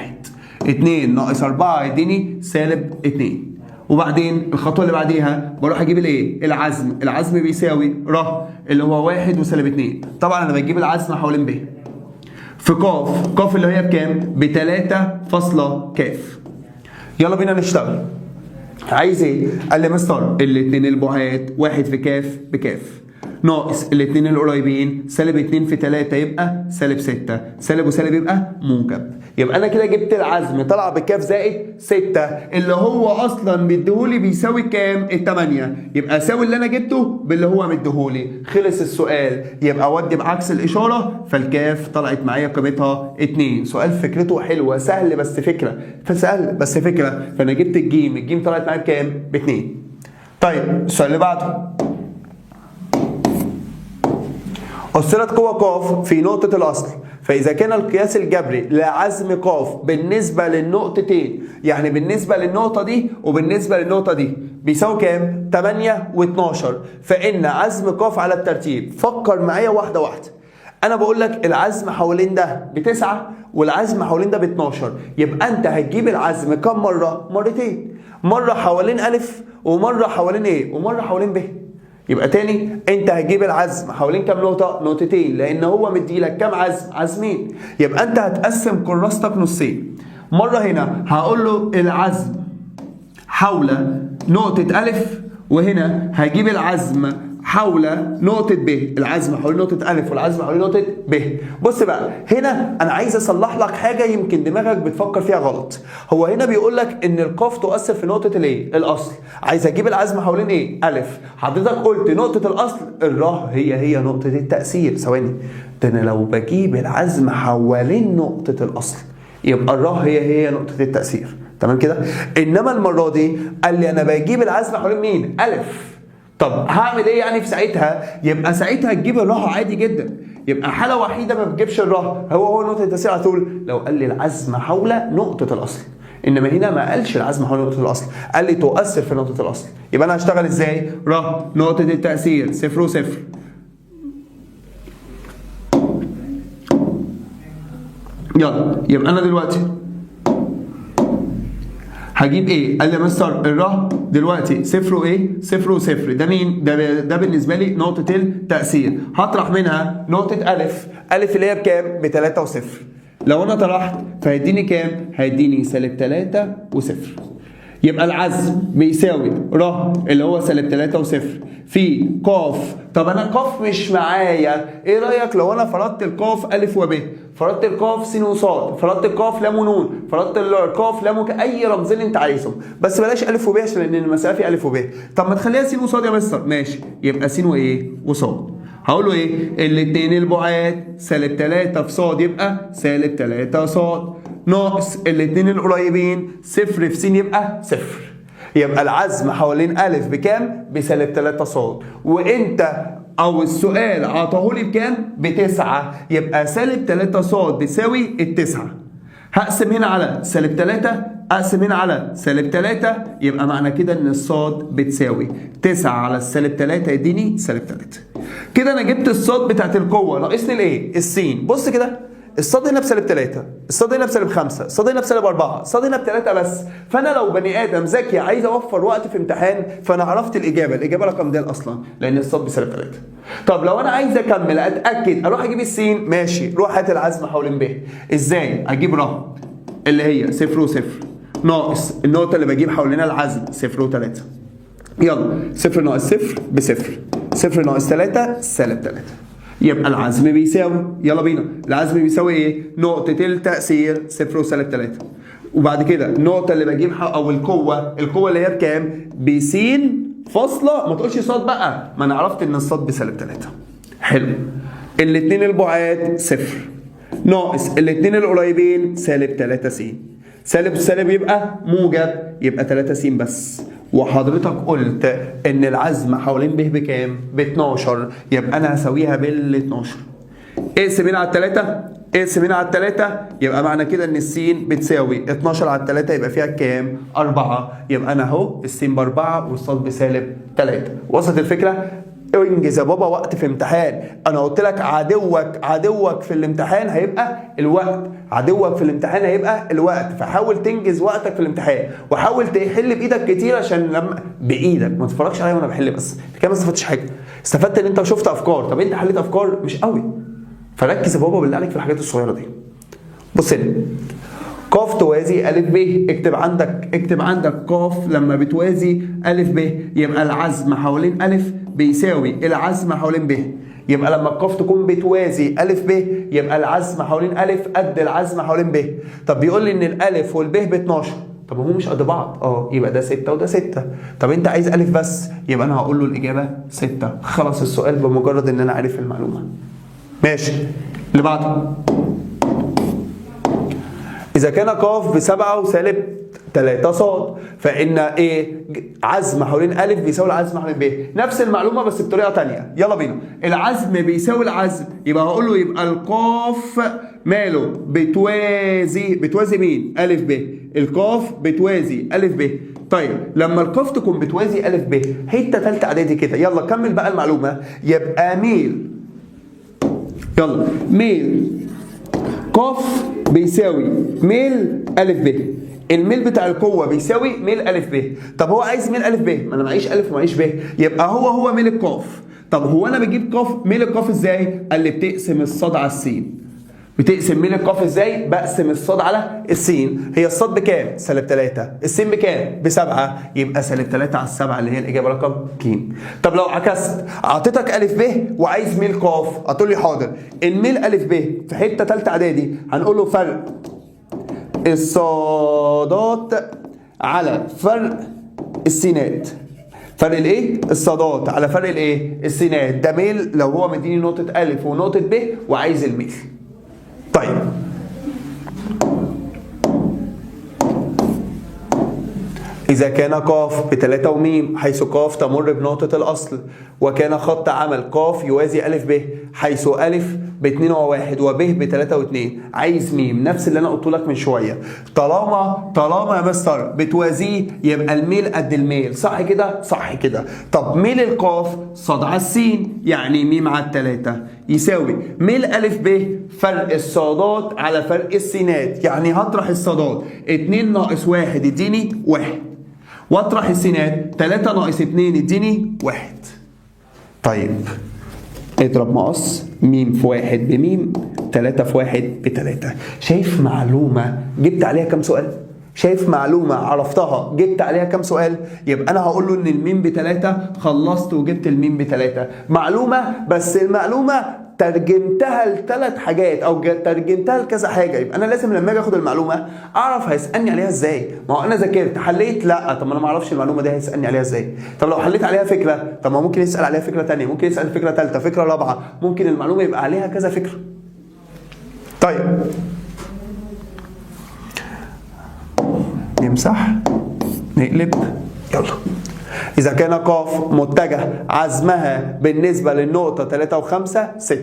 2 ناقص 4 هيديني سالب 2. وبعدين الخطوة اللي بعديها بروح اجيب الايه؟ العزم. العزم بيساوي ر اللي هو 1 وسالب 2. طبعا انا بجيب العزم حوالين ب في قاف، قاف اللي هي بكام؟ ب 3 فاصلة كاف. يلا بينا نشتغل. عايز ايه؟ قال لي مستر الاثنين البعاد 1 في كاف بكاف ناقص الاثنين القريبين سالب 2 في 3 يبقى سالب 6، سالب وسالب يبقى موجب. يبقى انا كده جبت العزم طلع بكاف زائد 6 اللي هو اصلا مديهولي بيساوي كام؟ 8. يبقى ساوي اللي انا جبته باللي هو مديهولي. خلص السؤال. يبقى ودي بعكس الاشارة، فالكاف طلعت معايا قيمتها 2. سؤال فكرته حلوة، سهل بس فكرة، فسهل بس فكرة. فانا جبت الجيم، الجيم طلعت معايا بكام؟ ب2. طيب السؤال اللي بعده، أسرة قوة ق في نقطة الأصل، فإذا كان القياس الجبري لعزم ق بالنسبة للنقطتين، يعني بالنسبة للنقطة دي وبالنسبة للنقطة دي بيساوي كام؟ 8 و12، فإن عزم ق على الترتيب. فكر معايا واحدة واحدة. أنا بقول لك العزم حوالين ده ب9 والعزم حوالين ده ب12، يبقى أنت هتجيب العزم كم مرة؟ مرتين، مرة حوالين ألف ومرة حوالين إيه؟ ومرة حوالين ب. يبقى تاني انت هتجيب العزم حوالين كام نقطة؟ نقطتين، لان هو مديلك كام عزم؟ عزمين. يبقى انت هتقسم كراستك نصين، مرة هنا هقول له العزم حول نقطة ألف، وهنا هجيب العزم حول نقطة ب، العزم حول نقطة ألف والعزم حول نقطة ب. بص بقى هنا أنا عايز أصلح لك حاجة يمكن دماغك بتفكر فيها غلط. هو هنا بيقول لك إن القاف تؤثر في نقطة الإيه؟ الأصل. عايز أجيب العزم حوالين إيه؟ ألف. حضرتك قلت نقطة الأصل الره هي نقطة التأثير. ثواني، ده أنا لو بجيب العزم حوالين نقطة الأصل يبقى الره هي نقطة التأثير، تمام كده؟ إنما المرة دي قال لي أنا بجيب العزم حوالين مين؟ ألف. طب هعمل ايه يعني في ساعتها؟ يبقى ساعتها تجيب الره عادي جدا. يبقى حاله وحيده ما بتجيبش الره هو نقطة التأثير على طول لو قال لي العزم حول نقطة الاصل. انما هنا ما قالش العزم حول نقطة الاصل، قال لي تؤثر في نقطة الاصل. يبقى انا هشتغل ازاي؟ ره نقطة التأثير 0 و0. يلا يبقى انا دلوقتي هجيب ايه؟ قال لي يا مستر الره دلوقتي 0 وايه؟ 0 و0، ده مين؟ ده بالنسبة لي نقطة التأثير، هطرح منها نقطة ألف، ألف اللي هي بكام؟ ب 3 و0. لو انا طرحت فهيديني كام؟ هيديني سالب 3 و0. يبقى العزم بيساوي ره اللي هو سالب 3 و0 في قاف. طب انا قاف مش معايا، ايه رايك لو انا فرضت القاف الف وب، فرضت القاف س وصاد، فرضت القاف لام ونون، فرضت القاف لام وك، اي رمزين انت عايزهم، بس بلاش الف وب عشان لان المسالة فيها الف وب. طب ما تخليها س وصاد يا مستر، ماشي، يبقى س وايه؟ وصاد. هقول له ايه؟ الاثنين البعاد سالب 3 في صاد يبقى سالب 3 صاد ناقص الاثنين القريبين 0 في س يبقى 0. يبقى العزم حوالين ألف بكام؟ بسالب 3 صاد، وانت او السؤال عطاهولي بكام؟ ب9، يبقى سالب 3 صاد بتساوي 9. هقسم هنا على سالب 3، اقسم هنا على سالب 3، يبقى معنى كده ان الصاد بتساوي 9 على السالب 3 يديني سالب 3. كده انا جبت الصاد بتاعت القوة، ناقصني الايه؟ السين. بص كده، الصاد هنا بسالب 3، الصاد هنا بسالب 5، الصاد هنا بسالب 4، الصاد هنا ب3 بس. فانا لو بني ادم ذكي عايز اوفر وقت في امتحان فانا عرفت الاجابة، الاجابة رقم د اصلا لان الصاد بسالب 3. طب لو انا عايز اكمل اتاكد اروح اجيب السين، ماشي، روح هات العزم حوالين ب. ازاي؟ اجيب ر اللي هي 0 و0 ناقص النقطة اللي بجيب حوالينها العزم 0 و3. يلا 0 ناقص 0 ب0، 0 ناقص 3 سالب 3. يبقى العزم بيساوي، يلا بينا، العزم بيساوي ايه؟ نقطة التأثير 0 وسالب 3، وبعد كده النقطة اللي بجيب او القوة اللي هي بكام؟ ب س فاصلة، ما تقولش صاد بقى، ما انا عرفت ان الصاد بسالب 3. حلو. الاثنين البعاد 0 ناقص الاثنين القريبين سالب 3 س، سالب سالب يبقى موجب، يبقى 3 س بس. وحضرتك قلت ان العزم حوالين ب بكام؟ ب 12، يبقى انا هساويها بال 12. اقسم هنا على 3، اقسم هنا على 3، يبقى معنى كده ان السين بتساوي 12 على 3، يبقى فيها كام؟ 4. يبقى انا اهو السين ب4 والصاد بسالب 3. وصلت الفكرة؟ انجز يا بابا، وقت في امتحان. انا قلت لك عدوك في الامتحان هيبقى الوقت، عدوك في الامتحان هيبقى الوقت، فحاول تنجز وقتك في الامتحان، وحاول تحل بايدك كتير، عشان لما بايدك ما تتفرجش عليا وانا بحل بس، انت كده ما استفدتش حاجة. استفدت ان انت شفت افكار، طب انت حليت افكار مش قوي. فركز يا بابا بالله عليك في الحاجات الصغيرة دي. بص هنا، ق توازي أ ب، اكتب عندك ق لما بتوازي أ ب، يبقى العزم حوالين أ بيساوي العزم حوالين ب. يبقى لما القاف تكون بتوازي أ ب، يبقى العزم حوالين أ قد العزم حوالين ب. طب بيقول لي إن الألف والب ب 12، طب هم مش قد بعض، يبقى ده 6 وده 6. طب أنت عايز أ بس، يبقى أنا هقول له الإجابة 6. خلص السؤال بمجرد إن أنا عارف المعلومة. ماشي، اللي بعده، إذا كان ق ب7 وسالب 3 ص، فإن إيه؟ عزم حوالين أ بيساوي العزم حوالين ب. نفس المعلومة بس بطريقة تانية. يلا بينا، العزم بيساوي العزم، يبقى هقول له يبقى القاف ماله؟ بتوازي مين؟ أ ب. القاف بتوازي أ ب. طيب لما القاف تكون بتوازي أ ب، حتة تالتة إعدادي كده، يلا كمل بقى المعلومة. يبقى ميل، يلا ميل ق بيساوي ميل أ ب. الميل بتاع القوة بيساوي ميل أ ب. طب هو عايز ميل أ ب، ما انا معيش أ ومعيش ب، يبقى هو ميل القاف. طب هو انا بجيب قاف ميل القاف ازاي؟ قال لي بتقسم الصاد على السين. بتقسم ميل القاف ازاي؟ بقسم الصاد على السين. هي الصاد بكام؟ سالب 3، السين بكام؟ ب7، يبقى سالب 3 على 7 اللي هي الاجابة رقم ج. طب لو عكست، اعطيتك أ ب وعايز ميل قاف، هتقول لي حاضر. الميل أ ب في حتة ثالثة اعدادي هنقول له فرق الصادات على فرق السينات. فرق الايه؟ الصادات على فرق الايه؟ السينات. ده ميل لو هو مديني نقطة أ ونقطة ب وعايز الميل. طيب إذا كان ق ب3 وميم، حيث ق تمر بنقطة الأصل، وكان خط عمل ق يوازي أ ب، حيث أ ب2 و1 وب ب3 و2، عايز ميم. نفس اللي أنا قلته لك من شوية، طالما يا مستر بتوازيه يبقى الميل قد الميل، صح كده؟ صح كده. طب ميل القاف صاد على السين، يعني ميم على 3 يساوي ميل أ ب فرق الصادات على فرق السينات، يعني هطرح الصادات 2 ناقص 1 يديني 1، واطرح السينات 3 ناقص 2 يديني 1. طيب اضرب مقص، ميم في 1 بميم، 3 في 1 ب3. شايف معلومة جبت عليها كام سؤال؟ شايف معلومة عرفتها جبت عليها كام سؤال؟ يبقى أنا هقول له إن الميم ب3، خلصت وجبت الميم ب3. معلومة، بس المعلومة ترجمتها لثلاث حاجات او ترجمتها لكذا حاجة. يبقى انا لازم لما اجي اخد المعلومة اعرف هيسالني عليها ازاي. ما هو انا ذاكرت حليت، لا طب ما انا ما اعرفش المعلومة دي هيسالني عليها ازاي. طب لو حليت عليها فكرة، طب ما ممكن يسال عليها فكرة ثانية، ممكن يسال فكرة ثالثة، فكرة رابعه، ممكن المعلومة يبقى عليها كذا فكرة. طيب نمسح نقلب، يلا. إذا كان ق متجه عزمها بالنسبة للنقطة 3 و5 6،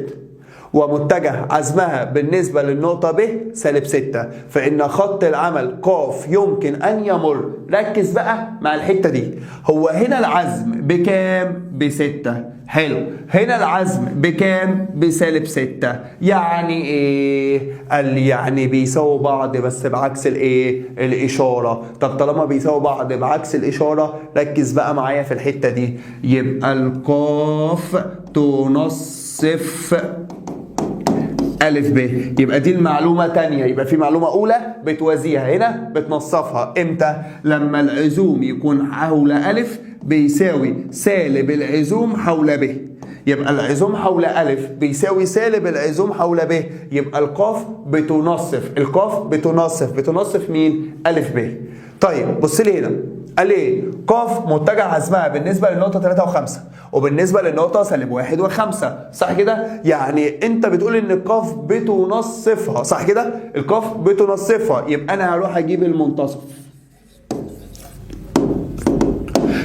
ومتجه عزمها بالنسبة للنقطة ب سالب 6، فإن خط العمل ق يمكن أن يمر. ركز بقى مع الحتة دي، هو هنا العزم بكام؟ ب6. حلو، هنا العزم بكام؟ بسالب 6. يعني ايه؟ قال لي يعني بيساووا بعض بس بعكس الايه؟ الاشارة. طب طالما بيساووا بعض بعكس الاشارة، ركز بقى معايا في الحتة دي، يبقى القاف تنصف أ ب. يبقى دي المعلومة تانية، يبقى في معلومة أولى بتوازيها هنا بتنصفها إمتى؟ لما العزوم يكون حول أ بيساوي سالب العزوم حول ب. يبقى العزوم حول ألف بيساوي سالب العزوم حول ب، يبقى القاف بتنصف، القاف بتنصف، بتنصف مين؟ ألف ب. طيب بص لي هنا، قال ايه؟ قاف متجه عزمها بالنسبة للنقطة 3 و5 وبالنسبة للنقطة سالب 1 و5، صح كده؟ يعني انت بتقول ان القاف بتنصفها، صح كده؟ القاف بتنصفها، يبقى انا هروح اجيب المنتصف.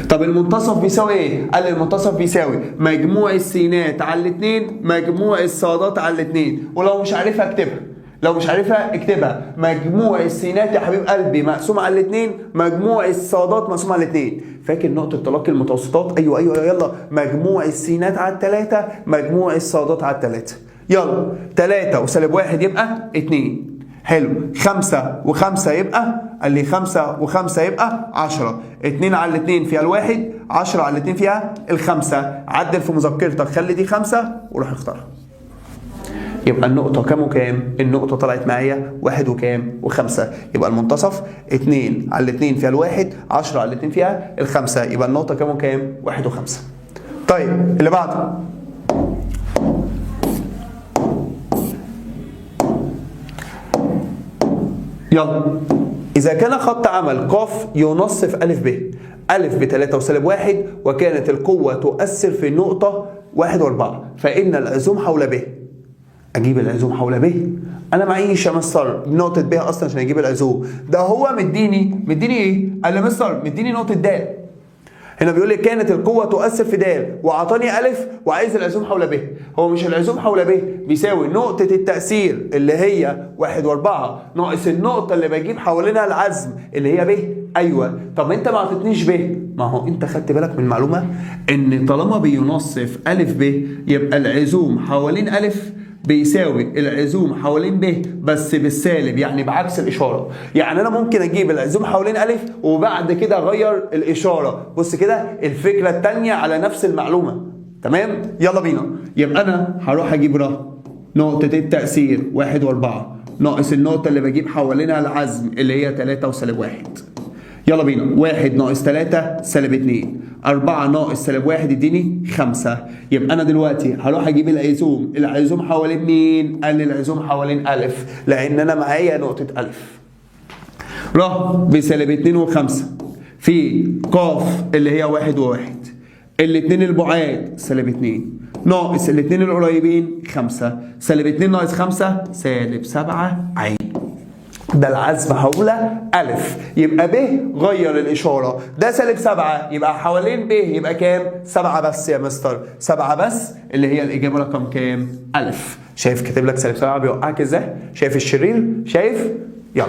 طب المنتصف بيساوي ايه؟ قال لي المنتصف بيساوي مجموع السينات على الاثنين مجموع الصادات على الاثنين، ولو مش عارفها اكتبها، لو مش عارفها اكتبها، مجموع السينات يا حبيب قلبي مقسوم على الاثنين، مجموع الصادات مقسوم على الاثنين. فاكر نقطة تلاقي المتوسطات؟ ايوه ايوه يلا، مجموع السينات على الثلاثة مجموع الصادات على الثلاثة. يلا 3 وسالب 1 يبقى 2، حلو، 5 و5 يبقى، قال لي 5 و5 يبقى 10، 2 على 2 فيها الواحد، 10 على 2 فيها الخمسة. عدل في مذكرتك، خلي دي 5 وروح اختارها. يبقى النقطة كام وكام؟ النقطة طلعت معايا 1 وكام؟ و5. يبقى المنتصف 2 على 2 فيها الواحد، 10 على 2 فيها الخمسة، يبقى النقطة كام وكام؟ 1 و5. طيب اللي بعده، يلا، إذا كان خط عمل ق ينصف أ ب، أ ب3 وسالب 1، وكانت القوة تؤثر في النقطة 1 و4، فإن العزوم حول ب. أجيب العزوم حول ب؟ أنا معيش يا مستر نقطة ب أصلا عشان أجيب العزوم، ده هو مديني إيه؟ قال لي مستر مديني نقطة د. هنا بيقول لي كانت القوة تؤثر في د وأعطاني ألف وعايز العزوم حول ب. هو مش العزوم حول ب بيساوي نقطة التأثير اللي هي 1 و4 ناقص النقطة اللي بجيب حوالينها العزم اللي هي ب؟ أيوه. طب أنت ما أعطيتنيش ب، ما هو أنت خدت بالك من معلومة إن طالما بينصف ألف ب يبقى العزوم حوالين ألف بيساوي العزوم حوالين ب بس بالسالب، يعني بعكس الإشارة. يعني أنا ممكن أجيب العزوم حوالين ألف وبعد كده أغير الإشارة. بص كده الفكرة التانية على نفس المعلومة، تمام؟ يلا بينا. يبقى أنا هروح أجيب ر نقطة التأثير 1 و4 ناقص النقطة اللي بجيب حوالينها العزم اللي هي 3 وسالب 1. يلا بينا، 1 ناقص 3 سالب 2، 4 ناقص سالب 1 يديني 5. يبقى أنا دلوقتي هروح أجيب العزوم، العزوم حوالين مين؟ قال لي العزوم حوالين ألف، لأن أنا معايا نقطة ألف. ر بسالب 2 و5 في ق اللي هي 1 و1، الاتنين البعاد سالب 2 ناقص الاتنين القريبين 5، سالب 2 ناقص 5 سالب 7 عين. ده العزم حول ألف، يبقى ب غير الإشارة، ده سالب 7 يبقى حوالين ب يبقى كام؟ 7 بس يا مستر، 7 بس اللي هي الإجابة رقم كام؟ ألف. شايف كاتب لك سالب 7 بيوقعك إزاي؟ شايف الشرير؟ شايف؟ يلا.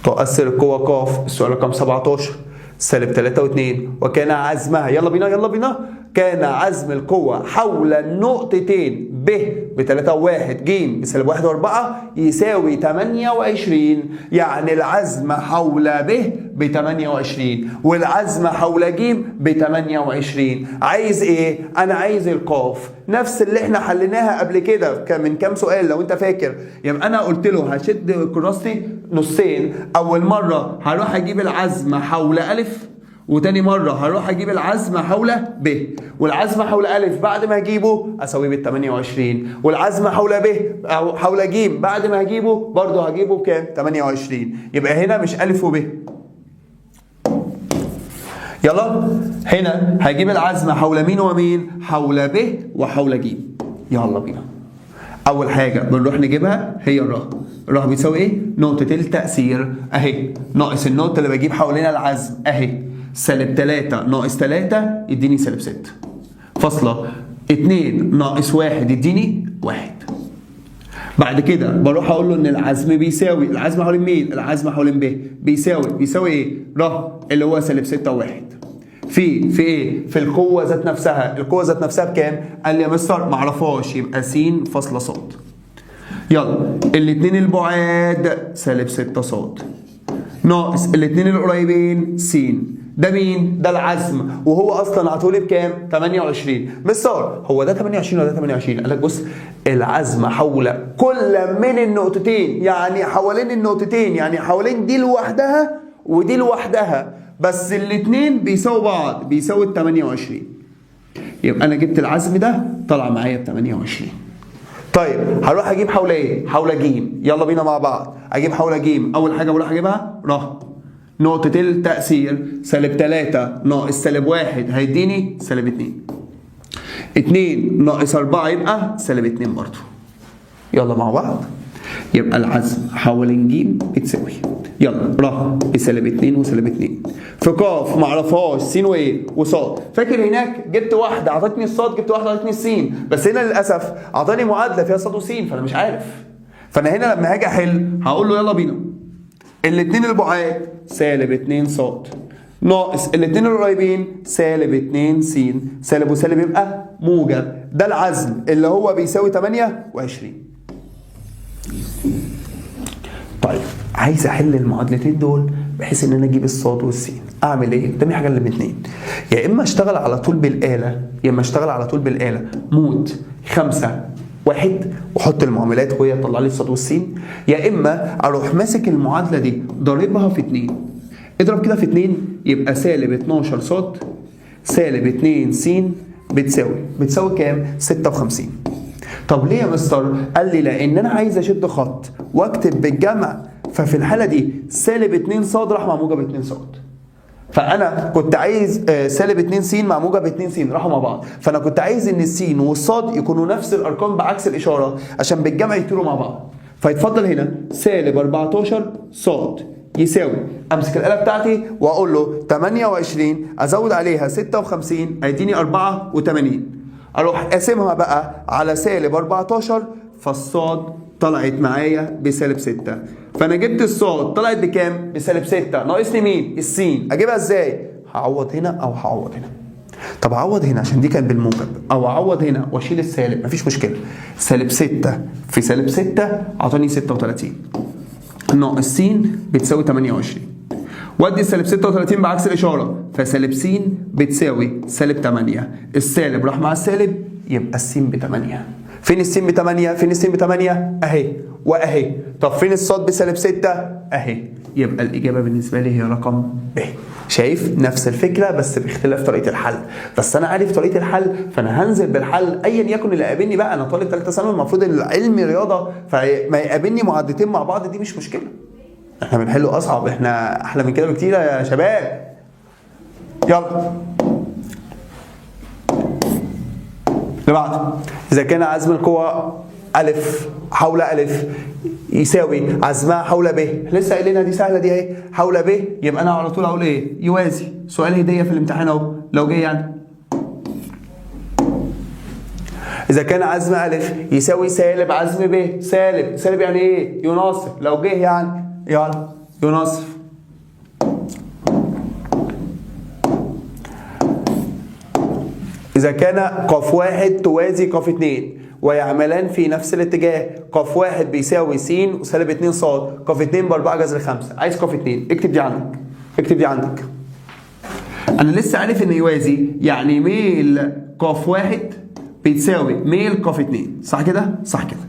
تؤثر القوة ق، السؤال رقم 17، سالب 3 و2 وكان عزمها، يلا بينا يلا بينا، كان عزم القوة حول النقطتين ب ب3 و1 ج بسالب 1 و4 يساوي 28. يعني العزم حول ب ب28 والعزم حول ج ب28. عايز ايه؟ انا عايز القاف، نفس اللي احنا حليناها قبل كده من كام سؤال لو انت فاكر. يبقى انا قلت له هشد كراستي نصين، اول مرة هروح اجيب العزم حول ألف، وتاني مرة هروح اجيب العزم حول ب، والعزم حول ألف بعد ما هجيبه اساويه بال 28، والعزم حول ب او حول ج بعد ما هجيبه برضه هجيبه بكام؟ 28. يبقى هنا مش ألف وب. يلا هنا هجيب العزم حول مين ومين؟ حول ب وحول ج. يلا بينا. أول حاجة بنروح نجيبها هي الر. الر بيساوي إيه؟ نقطة التأثير أهي، ناقص النقطة اللي بجيب حوالينها العزم أهي، سالب 3 ناقص 3 يديني سالب 6، فاصلة 2 ناقص 1 يديني 1. بعد كده بروح اقول له ان العزم بيساوي، العزم حوالين مين؟ العزم حوالين ب بيساوي ايه؟ ر اللي هو سالب 6 و1 في ايه؟ في القوة ذات نفسها، القوة ذات نفسها بكام؟ قال لي يا مستر معرفهاش، يبقى س فاصلة ص. يلا الاتنين البعاد سالب 6 ص ناقص الاتنين القريبين س، ده مين؟ ده العزم، وهو اصلا عطولي بكام؟ 28. مستر هو ده 28 ولا ده 28؟ قال لك بص العزم حول كل من النقطتين، يعني حوالين النقطتين، يعني حوالين دي لوحدها ودي لوحدها. بس الاثنين بيساووا بعض، بيساوي ال 28. يبقى انا جبت العزم ده طلع معايا ب 28. طيب هروح اجيب حول ايه؟ حول ج. يلا بينا مع بعض اجيب حول ج. اول حاجة بروح اجيبها ر نقطة التأثير سالب 3 ناقص سالب 1 هيديني سالب 2. 2 ناقص 4 يبقى سالب 2 برضه. يلا مع بعض. يبقى العزم حوالين ج بتساوي، يلا ر بسالب 2 وسالب 2 في ق معرفهاش س وايه وصاد. فاكر هناك جبت واحدة اعطتني الصاد، جبت واحدة اعطتني السين، بس هنا للاسف اعطاني معادلة فيها صاد وسين فانا مش عارف. فانا هنا لما هاجي احل هقول له يلا بينا الاثنين البعاد سالب 2 صاد ناقص الاثنين القريبين سالب 2 س، سالب وسالب يبقى موجب. ده العزم اللي هو بيساوي 28. طيب عايز احل المعادلتين دول بحيث ان انا اجيب الصاد والسين، اعمل ايه؟ قدامي حاجة من الاثنين، يا اما اشتغل على طول بالاله، يا اما اشتغل على طول بالاله mode 5 1 واحط المعاملات وهي تطلع لي الصاد والسين، يا اما اروح ماسك المعادلة دي ضاربها في 2. اضرب كده في 2 يبقى سالب 12 صاد سالب 2 س بتساوي كام؟ 56. طب ليه يا مستر؟ قال لي لان انا عايز اشد خط واكتب بالجمع، ففي الحالة دي سالب 2 صاد راح مع موجب 2 صاد. فانا كنت عايز سالب 2 س مع موجب 2 س راحوا مع بعض، فانا كنت عايز ان السين والصاد يكونوا نفس الارقام بعكس الاشارة عشان بالجمع يطيروا مع بعض. فيتفضل هنا سالب 14 صاد يساوي، امسك الاله بتاعتي واقول له 28 ازود عليها 56 هيديني 84. اروح قاسمها بقى على سالب 14، فالصاد طلعت معايا بسالب 6. فانا جبت الصاد طلعت بكام؟ بسالب 6. ناقصني مين؟ السين. اجيبها ازاي؟ هعوض هنا او هعوض هنا. طب اعوض هنا عشان دي كانت بالموجب، او اعوض هنا واشيل السالب مفيش مشكلة. سالب 6 في سالب 6 اعطاني 36 ناقص س بتساوي 28، وادي سالب 36 بعكس الاشارة، فسالب س بتساوي سالب 8. السالب راح مع السالب يبقى الس ب 8. فين الس ب 8؟ فين الس ب 8؟ اهي واهي. طب فين الصاد بسالب 6؟ اهي. يبقى الاجابة بالنسبة لي هي رقم ب. شايف نفس الفكرة بس باختلاف طريقه الحل، بس انا عارف طريقه الحل فانا هنزل بالحل ايا يكن اللي قابلني بقى. انا طالب ثالثة ثانوي المفروض ان علمي رياضة، فما يقابلني معادلتين مع بعض دي مش مشكلة. احنا بنحله اصعب، احنا احلى من كده بكتير يا شباب. يلا اللي بعده، اذا كان عزم القوة ألف حول ألف يساوي عزمها حول ب، لسه قايلينها دي سهلة دي اهي، حول ب يبقى انا على طول اقول ايه؟ يوازي. سؤال هديه في الامتحان اهو لو جه يعني. اذا كان عزم ألف يساوي سالب عزم ب، سالب سالب يعني ايه؟ يناصف، لو جه يعني يلا يناصف. إذا كان ق واحد توازي ق 2 ويعملان في نفس الاتجاه، ق واحد بيساوي س وسالب 2 ص، ق 2 ب 4 جذر 5. عايز ق 2، اكتب دي عندك، اكتب دي عندك. أنا لسه عارف إن يوازي يعني ميل ق واحد بتساوي ميل ق 2، صح كده؟ صح كده.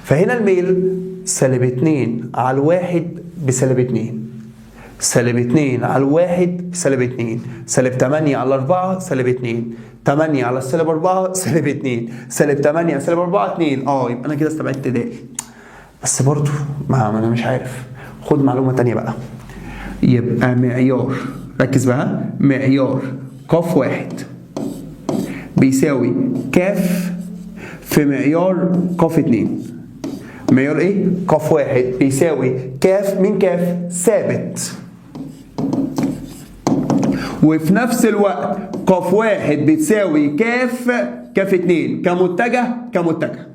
فهنا الميل سالب 2 على الواحد بسالب 2، سالب 2 على الواحد بسالب 2، سالب 8 على 4 سالب 2، 8 على السالب 4 سالب 2، سالب 8 سالب 4 2. يبقى انا كده استبعدت ده، بس برضو ما انا مش عارف. خد معلومة تانية بقى، يبقى معيار، ركز بقى، معيار ق واحد بيساوي كاف في معيار ق 2. معيار ايه؟ ق واحد بيساوي كاف من كاف ثابت، وفي نفس الوقت ق واحد بتساوي كاف كاف 2 كمتجه كمتجه.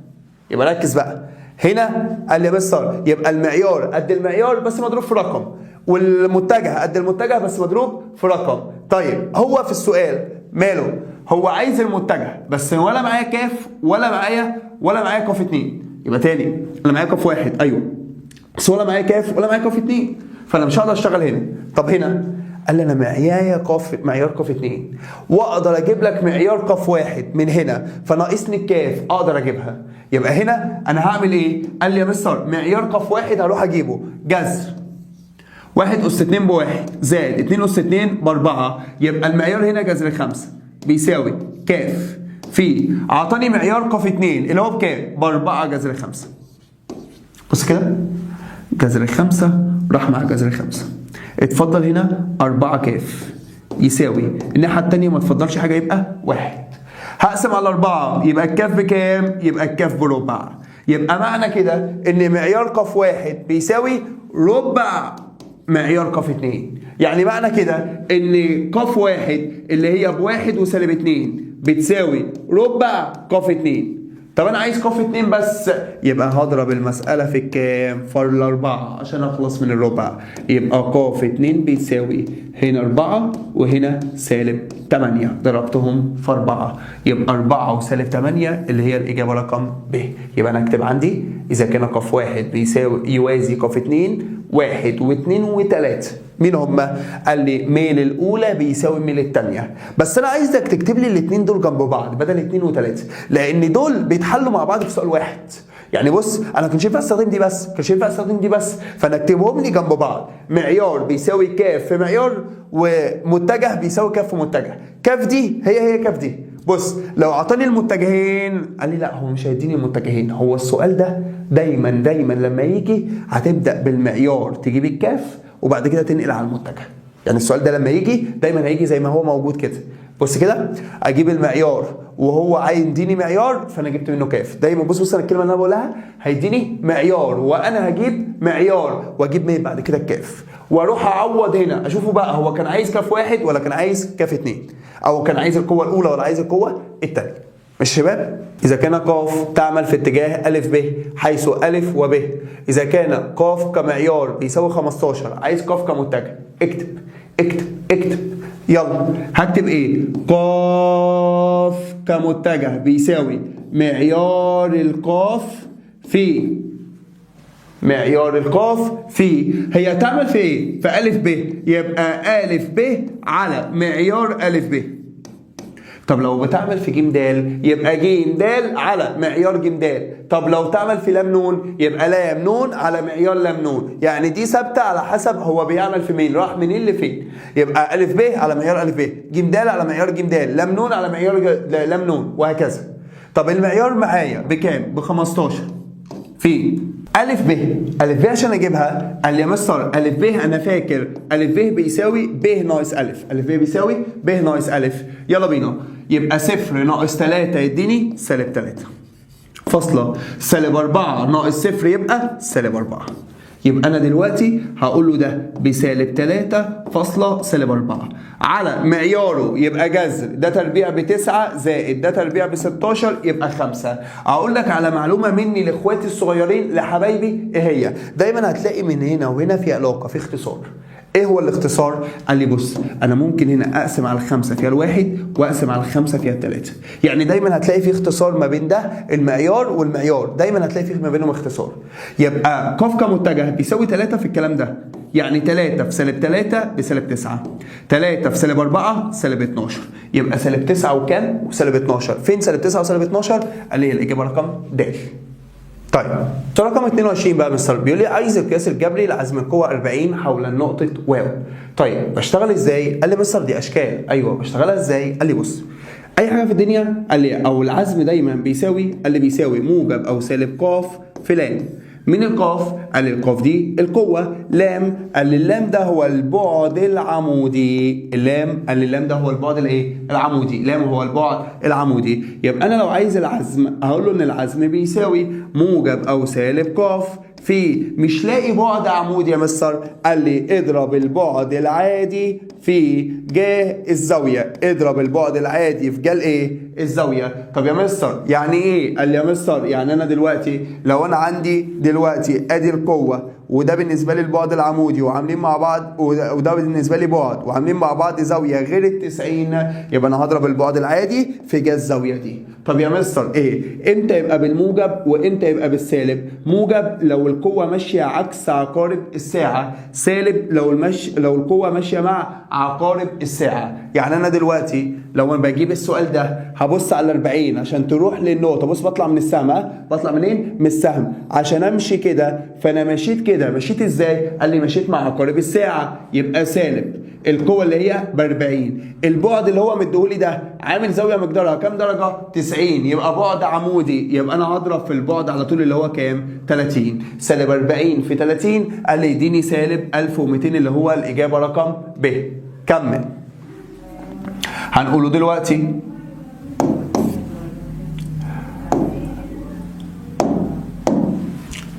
يبقى ركز بقى هنا، قال لي يا مستر يبقى المعيار قد المعيار بس مضروب في رقم، والمتجه قد المتجه بس مضروب في رقم. طيب هو في السؤال ماله؟ هو عايز المتجه بس، ولا معايا كاف ولا معايا ق 2. يبقى تاني انا معايا ق واحد ايوه، بس ولا معايا كاف ولا معايا ق 2، فانا مش هقدر اشتغل هنا. طب هنا قال لي انا معايا قاف، معيار ق 2، واقدر اجيب لك معيار ق واحد من هنا، فناقصني الكاف اقدر اجيبها. يبقى هنا انا هعمل ايه؟ قال لي يا مستر معيار ق واحد هروح اجيبه جذر 1 أس 2 بواحد زائد 2 أس 2 بأربعة، يبقى المعيار هنا جذر 5 بيساوي كاف في، أعطاني معيار قاف 2 اللي هو بكام؟ ب4 جذر 5. بص كده، جذر 5 راح مع جذر 5، اتفضل هنا 4 كاف يساوي الناحية التانية ما تفضلش حاجة يبقى 1. هقسم على 4 يبقى الكاف بكام؟ يبقى الكاف بربع. يبقى معنى كده إن معيار قاف 1 بيساوي ربع معيار قاف 2. يعني معنى كده إن قاف 1 اللي هي ب1 وسالب 2 بتساوي ربع قاف 2. طب أنا عايز قاف 2 بس، يبقى هضرب المسألة في الكام؟ في 4 عشان أخلص من الربع. يبقى قاف 2 بيساوي هنا 4 وهنا سالب 8، ضربتهم في 4 يبقى 4 وسالب 8 اللي هي الإجابة رقم ب. يبقى أنا أكتب عندي إذا كان قاف 1 بيساوي يوازي قاف 2، 1 و2 و3، مين هما؟ قال لي ميل الأولى بيساوي ميل الثانية، بس أنا عايزك تكتب لي الاثنين دول جنب بعض بدل 2 و3، لأن دول بيتحلوا مع بعض في سؤال واحد. يعني بص، أنا كنت شايف أستخدم دي بس، كنت شايف أستخدم دي بس، فأنا اكتبهم لي جنب بعض. معيار بيساوي كاف في معيار، ومتجه بيساوي كاف في متجه. كاف دي هي كاف دي. بص، لو اعطاني المتجهين، قال لي لا هو مش هيديني المتجهين. هو السؤال ده دايما دايما لما يجي هتبدأ بالمعيار، تجيب الكاف وبعد كده تنقل على المتجه. يعني السؤال ده لما يجي دايما هيجي زي ما هو موجود كده. بص كده، اجيب المعيار وهو هيديني معيار، فانا جبت منه كاف. دايما بص انا الكلمة اللي انا بقولها، هيديني معيار وانا هجيب معيار واجيب من بعد كده الكاف، واروح اعوض هنا اشوفه بقى هو كان عايز كاف 1 ولا كان عايز كاف 2، او كان عايز القوة الاولى ولا عايز القوة الثانية. مش شباب؟ إذا كان قاف تعمل في اتجاه أ ب حيث أ وب، إذا كان قاف كمعيار بيساوي 15، عايز قاف كمتجه. اكتب اكتب اكتب، يلا هكتب ايه؟ قاف كمتجه بيساوي معيار القاف في معيار القاف في، هي تعمل في ايه؟ في أ ب، يبقى أ ب على معيار أ ب. طب لو بتعمل في ج د يبقى ج د على معيار ج د. طب لو تعمل في لام نون يبقى لام نون على معيار لام نون. يعني دي ثابتة على حسب هو بيعمل في مين، راح منين لفين. يبقى أ ب على معيار أ ب، ج د على معيار ج د، لام نون على معيار لام نون، وهكذا. طب المعيار معايا بكام؟ ب 15 في أ ب. أ ب عشان أجيبها، قال لي يا مستر أ ب أنا فاكر أ ب بيساوي ب ناقص أ، أ ب بيساوي ب ناقص أ. يلا بينا، يبقى 0 ناقص 3 يديني سالب 3 فاصلة سالب 4 ناقص 0 يبقى سالب 4. يبقى أنا دلوقتي هقول له ده بسالب 3 فاصلة سالب 4 على معياره، يبقى جذر ده تربيع ب9 زائد ده تربيع ب16 يبقى 5. أقول لك على معلومة مني لإخواتي الصغيرين لحبايبي، إيه هي؟ دايما هتلاقي من هنا وهنا في علاقة، في اختصار. ايه هو الاختصار؟ قال لي بص، انا ممكن هنا اقسم على 5 فيها 1 واقسم على 5 فيها 3. يعني دايما هتلاقي في اختصار ما بين ده المعيار والمعيار، دايما هتلاقي في ما بينهم اختصار. يبقى قاف كمتجه بيساوي 3 في الكلام ده، يعني 3 في سالب 3 بسالب 9، 3 في سالب 4 سالب 12، يبقى سالب 9 وكام؟ وسالب 12. فين سالب 9 وسالب 12؟ قال لي الاجابة رقم د. طيب رقم 22 بقى مستر بيقول لي عايز القياس الجبري لعزم القوة 40 حول النقطة واو. طيب بشتغل ازاي؟ قال لي مستر دي اشكال. ايوه بشتغلها ازاي؟ قال لي بص، اي حاجة في الدنيا قال لي او العزم دايما بيساوي، قال لي بيساوي موجب او سالب قاف في لام. مين القاف؟ قال لي القاف دي القوة، لام قال لي اللام ده هو البعد العمودي، اللام قال لي اللام ده هو البعد الايه؟ العمودي، لام هو البعد العمودي. يبقى انا لو عايز العزم هقول له ان العزم بيساوي موجب او سالب قاف في، مش لاقي بعد عمودي يا مستر، قال لي اضرب البعد العادي في جاه الزاوية، اضرب البعد العادي في جاه الايه؟ الزاوية. طب يا مستر يعني ايه؟ قال لي يا مستر يعني انا دلوقتي لو انا عندي دلوقتي ادي القوة وده بالنسبة لي البعد العمودي وعاملين مع بعض، وده بالنسبة لي بعد وعاملين مع بعض زاوية غير ال90، يبقى انا هضرب البعد العادي في جا الزاوية دي. طب يا مستر ايه؟ امتى يبقى بالموجب وامتى يبقى بالسالب؟ موجب لو القوة ماشية عكس عقارب الساعة، سالب لو القوة ماشية مع عقارب الساعة. يعني انا دلوقتي لو انا بجيب السؤال ده هبص على 40 عشان تروح للنقطة، بص بطلع من السهم، بطلع منين؟ من السهم عشان امشي كده، فانا مشيت كده كده، مشيت ازاي؟ قال لي مشيت مع عقارب الساعة، يبقى سالب القوة اللي هي ب 40، البعد اللي هو مديهولي ده عامل زاوية مقدارها كام درجه؟ 90، يبقى بعد عمودي، يبقى انا هضرب في البعد على طول اللي هو كام؟ 30. سالب 40 في 30 قال لي يديني سالب 1200 اللي هو الاجابة رقم ب. كمل. هنقوله دلوقتي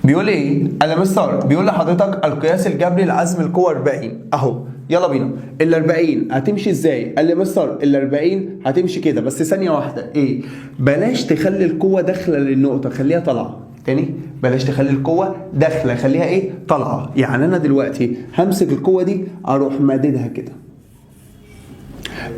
بيقول ايه؟ قال يا مستر بيقول لحضرتك القياس الجبري لعزم القوة 40 اهو، يلا بينا. ال 40 هتمشي ازاي؟ قال لي مستر ال 40 هتمشي كده، بس ثانية واحدة، ايه؟ بلاش تخلي القوة داخلة للنقطة، خليها طالعة. تاني، بلاش تخلي القوة داخلة، خليها ايه؟ طالعة. يعني انا دلوقتي همسك القوة دي اروح ماددها كده.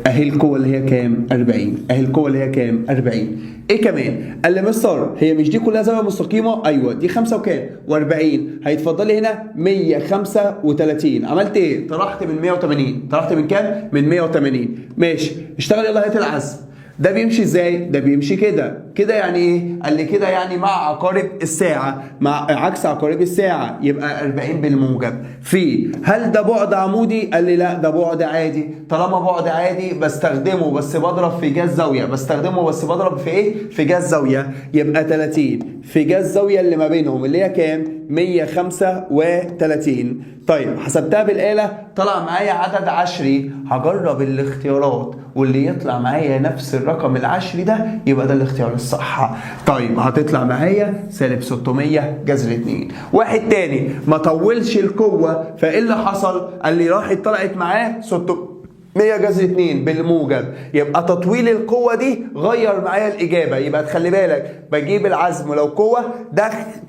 اهي القوة اللي هي كام؟ 40. اهي القوة اللي هي كام؟ 40. ايه كمان؟ قال لي مستر هي مش دي كلها زاوية مستقيمة؟ ايوه دي 5 وكام؟ و40. هيتفضل لي هنا 135. عملت ايه؟ طرحت من 180. طرحت من كام؟ من 180. ماشي، اشتغل يلا هات العزم. ده بيمشي ازاي؟ ده بيمشي كده. كده يعني ايه؟ قال لي كده يعني مع عقارب الساعة، مع عكس عقارب الساعة، يبقى 40 بالموجب. في هل ده بعد عمودي؟ قال لي لا ده بعد عادي. طالما بعد عادي بستخدمه بس بضرب في جا الزاوية، بستخدمه بس بضرب في ايه؟ في جا الزاوية، يبقى 30 في جا الزاوية اللي ما بينهم اللي هي كام؟ 135. طيب حسبتها بالآلة طلع معايا عدد عشري، هجرب الاختيارات واللي يطلع معايا نفس الرقم العشري ده يبقى ده الاختيار الصح. طيب هتطلع معايا سالب 600 جذر 2. واحد تاني ما طولش القوة، فايه اللي حصل؟ قال لي راحت طلعت معاه 600 جذر 2 بالموجب، يبقى تطويل القوة دي غير معايا الإجابة. يبقى تخلي بالك بجيب العزم لو قوة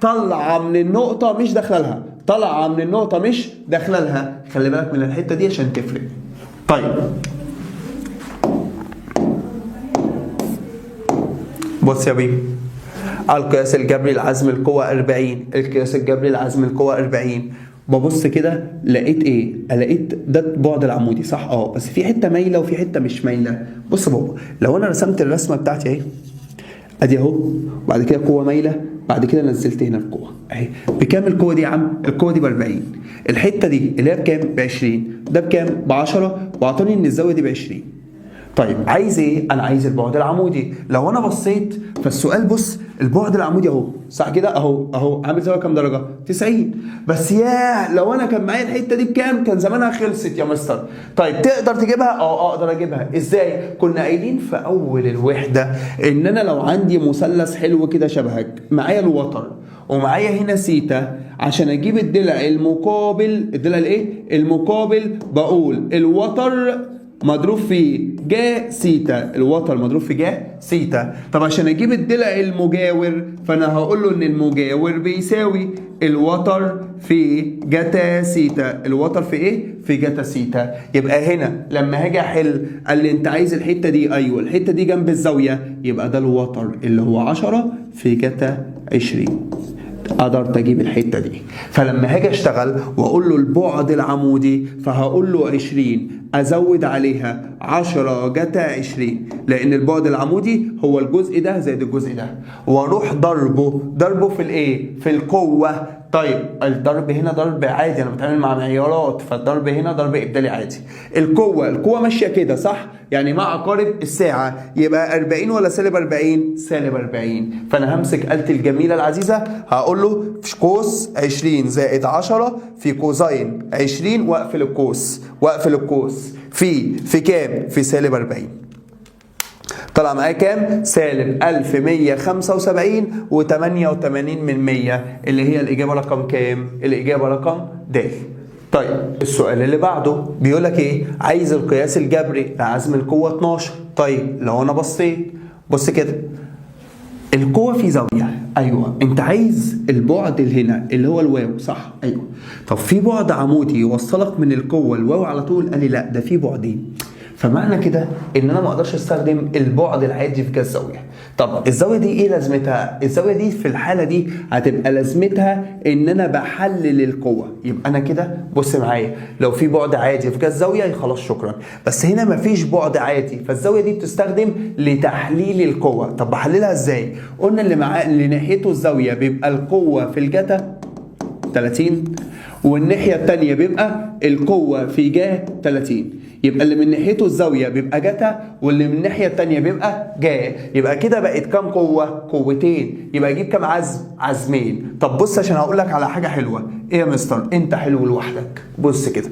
طالعة من النقطة مش داخلة لها، طالعة من النقطة مش داخلة لها، خلي بالك من الحتة دي عشان تفرق. طيب بص يا بيه، القياس الجبري لعزم القوة 40، القياس الجبري لعزم القوة 40. ببص كده لقيت ايه؟ لقيت ده البعد العمودي صح؟ اه بس في حتة مايلة وفي حتة مش مايلة. بص يا بابا، لو انا رسمت الرسمة بتاعتي اهي، ادي اهو، وبعد كده قوة مايلة، بعد كده نزلت هنا القوة اهي. بكام القوة دي يا عم؟ القوة دي ب 40. الحتة دي اللي هي بكام؟ ب 20. ده بكام؟ ب 10، واعطاني ان الزاوية دي ب 20. طيب عايز ايه؟ انا عايز البعد العمودي. لو انا بصيت فالسؤال بص البعد العمودي اهو صح كده اهو اهو، عامل زاوية كام درجه؟ 90. بس ياه لو انا كان معايا الحتة دي بكام كان زمانها خلصت يا مستر. طيب تقدر تجيبها؟ اه اقدر اجيبها. ازاي؟ كنا قايلين في اول الوحدة ان انا لو عندي مثلث حلو كده شبهك، معايا الوتر ومعايا هنا سيتا، عشان اجيب الضلع المقابل، الضلع الايه؟ المقابل، بقول الوتر مضروب في جا سيتا، الوتر مضروب في جا سيتا. طب عشان اجيب الضلع المجاور فانا هقول له ان المجاور بيساوي الوتر في جتا سيتا، الوتر في ايه؟ في جتا سيتا. يبقى هنا لما هاجي احل قال لي انت عايز الحتة دي، ايوه الحتة دي جنب الزاوية، يبقى ده الوتر اللي هو 10 في جتا 20. قدرت اجيب الحتة دي. فلما هاجي اشتغل واقول له البعد العمودي فهقول له 20 ازود عليها 10 جتا 20، لان البعد العمودي هو الجزء ده زائد الجزء ده، واروح ضربه في الايه؟ في القوة. طيب الضرب هنا ضرب عادي، انا بتعامل مع معيارات، فالضرب هنا ضرب ابدالي عادي. القوة ماشية كده صح؟ يعني مع عقارب الساعة، يبقى 40 ولا سالب 40؟ سالب 40. فانا همسك آلتي الجميلة العزيزة هقول له في قوس 20 زائد 10 في cosine 20، واقفل القوس، واقفل القوس في كام؟ في سالب 40. طلع معايا كام؟ سالب 1175.88 من 100، اللي هي الإجابة رقم كام؟ الإجابة رقم د. طيب السؤال اللي بعده بيقول لك إيه؟ عايز القياس الجبري لعزم القوة 12. طيب لو أنا بصيت بص كده، القوة في زاوية، أيوه أنت عايز البعد اللي هنا اللي هو الواو صح؟ أيوه. طب في بعد عمودي يوصلك من القوة الواو على طول؟ قال لي لا ده في بعدين. فمعنى كده ان انا ما اقدرش استخدم البعد العادي في جا الزاوية. طب الزاوية دي ايه لازمتها؟ الزاوية دي في الحالة دي هتبقى لازمتها ان انا بحلل القوة. يبقى انا كده بص معايا، لو في بعد عادي في جا الزاوية خلاص شكرا، بس هنا مفيش بعد عادي، فالزاويه دي بتستخدم لتحليل القوة. طب بحللها ازاي؟ قلنا اللي معاه اللي ناحيته الزاوية بيبقى القوة في الجتا 30، والناحية الثانية بيبقى القوة في جا 30. يبقى اللي من ناحيته الزاوية بيبقى جتا، واللي من الناحية الثانية بيبقى جا. يبقى كده بقت كام قوة؟ قوتين. يبقى اجيب كام عزم؟ عزمين. طب بص عشان هقول لك على حاجة حلوة. ايه يا مستر؟ انت حلو لوحدك. بص كده،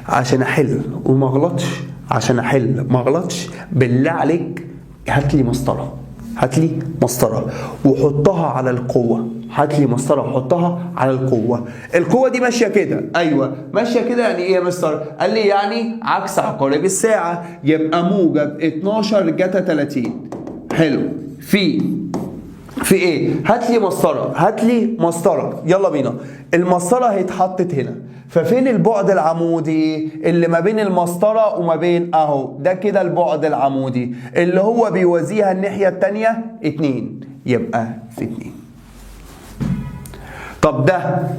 عشان احل وما اغلطش، عشان احل ما اغلطش، بالله عليك هات لي مسطرة، هات لي مسطرة وحطها على القوة، هات لي مسطرة وحطها على القوة. القوة دي ماشية كده، ايوه ماشية كده. يعني ايه يا مستر؟ قال لي يعني عكس عقارب الساعة، يبقى موجب 12 جتا 30. حلو. في ايه؟ هات لي مسطرة، هات لي مسطرة، يلا بينا. المسطره هيتحطت هنا، ففين البعد العمودي اللي ما بين المسطره وما بين اهو ده كده البعد العمودي اللي هو بيوازيها الناحية الثانية 2، يبقى في 2. طب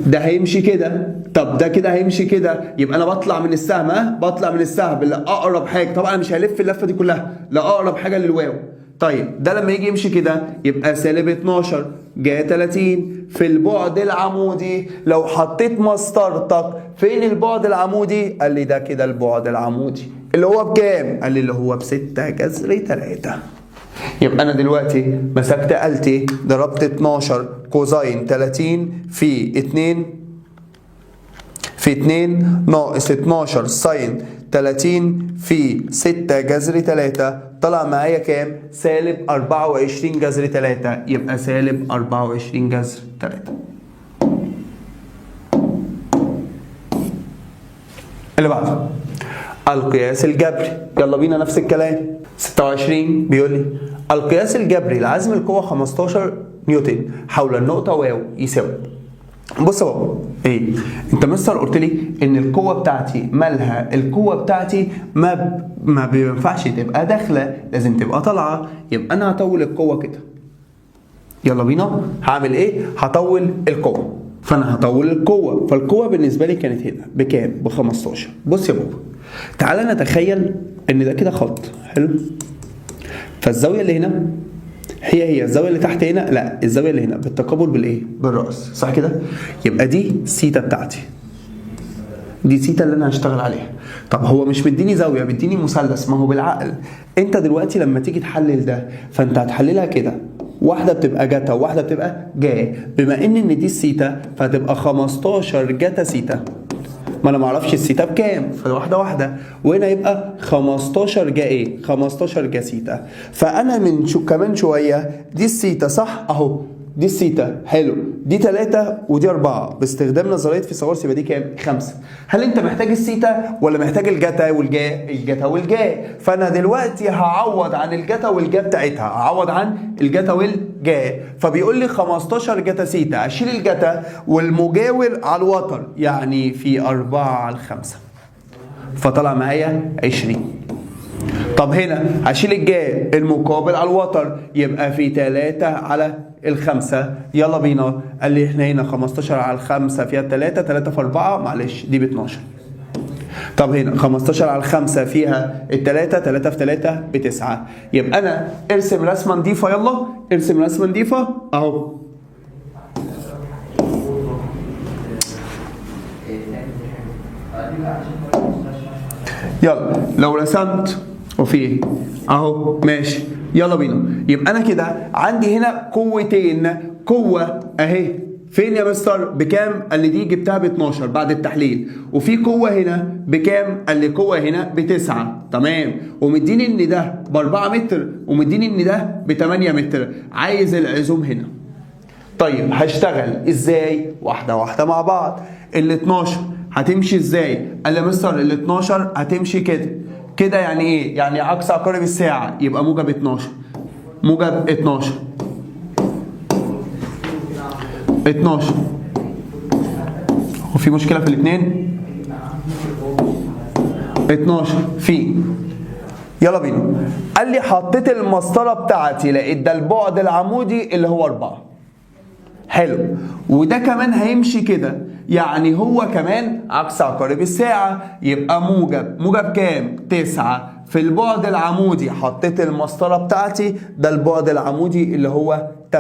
ده هيمشي كده، طب ده كده هيمشي كده، يبقى انا بطلع من السهم، ها بطلع من السهم لاقرب حاجة. طبعا انا مش هلف اللفة دي كلها، لاقرب حاجة للواو. طيب ده لما يجي يمشي كده يبقى سالب 12 جاي 30 في البعد العمودي. لو حطيت مسطرتك فين البعد العمودي؟ قال لي ده كده البعد العمودي اللي هو بكام؟ قال لي اللي هو ب6 جذر 3. يبقى انا دلوقتي مسكت آلتي، ضربت 12 cosine 30 في 2 في 2 ناقص 12 sine 30 في 6 جذر 3، طلع معايا كام؟ سالب 24 جذر 3، يبقى سالب 24 جذر 3. اللي بعده القياس الجبري، يلا بينا نفس الكلام. 26 بيقول لي القياس الجبري لعزم القوة 15 نيوتن حول النقطة واو يساوي. بص يا بابا، ايه انت مستر قلت لي ان القوة بتاعتي مالها؟ القوة بتاعتي ما بينفعش تبقى داخله، لازم تبقى طالعه. يبقى انا هطول القوة كده، يلا بينا. هعمل ايه؟ هطول القوة. فانا هطول القوة، فالقوه بالنسبة لي كانت هنا بكام؟ ب 15. بص يا بابا، تعالى نتخيل ان ده كده خط حلو، فالزاويه اللي هنا هي الزاوية اللي تحت هنا، لا الزاوية اللي هنا بالتقابل بالايه؟ بالراس، صح كده؟ يبقى دي سيتا بتاعتي، دي سيتا اللي انا هشتغل عليها. طب هو مش مديني زاوية، مديني مثلث. ما هو بالعقل انت دلوقتي لما تيجي تحلل ده فانت هتحللها كده، واحدة بتبقى جتا وواحدة بتبقى جا. بما ان دي السيتا فهتبقى 15 جتا سيتا، ما انا ما اعرفش السيتا بكام، فواحدة واحدة. وهنا يبقى 15 جا ايه؟ 15 جا سيتا. فانا من كمان شوية دي السيتا صح اهو، دي السيتا حلو، دي 3 ودي 4 باستخدام نظرية فيثاغورس، يبقى دي كام؟ 5. هل انت محتاج السيتا ولا محتاج الجتا والجا؟ الجتا والجا. فانا دلوقتي هعوض عن الجتا والجا بتاعتها، هعوض عن الجتا والجا. فبيقول لي 15 جتا سيتا، اشيل الجتا والمجاور على الوتر، يعني في 4 على 5، فطلع معايا 20. طب هنا هشيل الجا المقابل على الوتر، يبقى في 3 على 5. يلا بينا. قال لي احنا هنا 15 على 5 فيها 3، 3 في 4 معلش دي ب 12. طب هنا 15 على 5 فيها 3، 3 في 3 ب 9. يبقى انا ارسم رسمه نظيفة، يلا ارسم رسمه نظيفة اهو. يلا لو رسمت وفي ايه اهو ماشي، يلا بينا. يبقى انا كده عندي هنا قوتين، قوة اهي فين يا مستر بكام؟ قال لي دي جبتها ب 12 بعد التحليل، وفي قوة هنا بكام؟ قال لي قوة هنا ب9، تمام. ومديني ان ده ب 4 متر ومديني ان ده ب 8 متر، عايز العزوم هنا. طيب هشتغل ازاي؟ واحدة واحدة مع بعض. ال 12 هتمشي ازاي؟ قال لي يا مستر ال 12 هتمشي كده كده. يعني ايه؟ يعني عكس عقارب الساعة، يبقى موجب 12، موجب 12 12. وفي مشكلة في الاثنين؟ 12 في. يلا بينا. قال لي حطيت المسطرة بتاعتي لقيت ده البعد العمودي اللي هو 4. حلو، وده كمان هيمشي كده، يعني هو كمان عكس عقارب الساعة، يبقى موجب. موجب كام؟ 9. في البعد العمودي حطيت المسطرة بتاعتي، ده البعد العمودي اللي هو 8،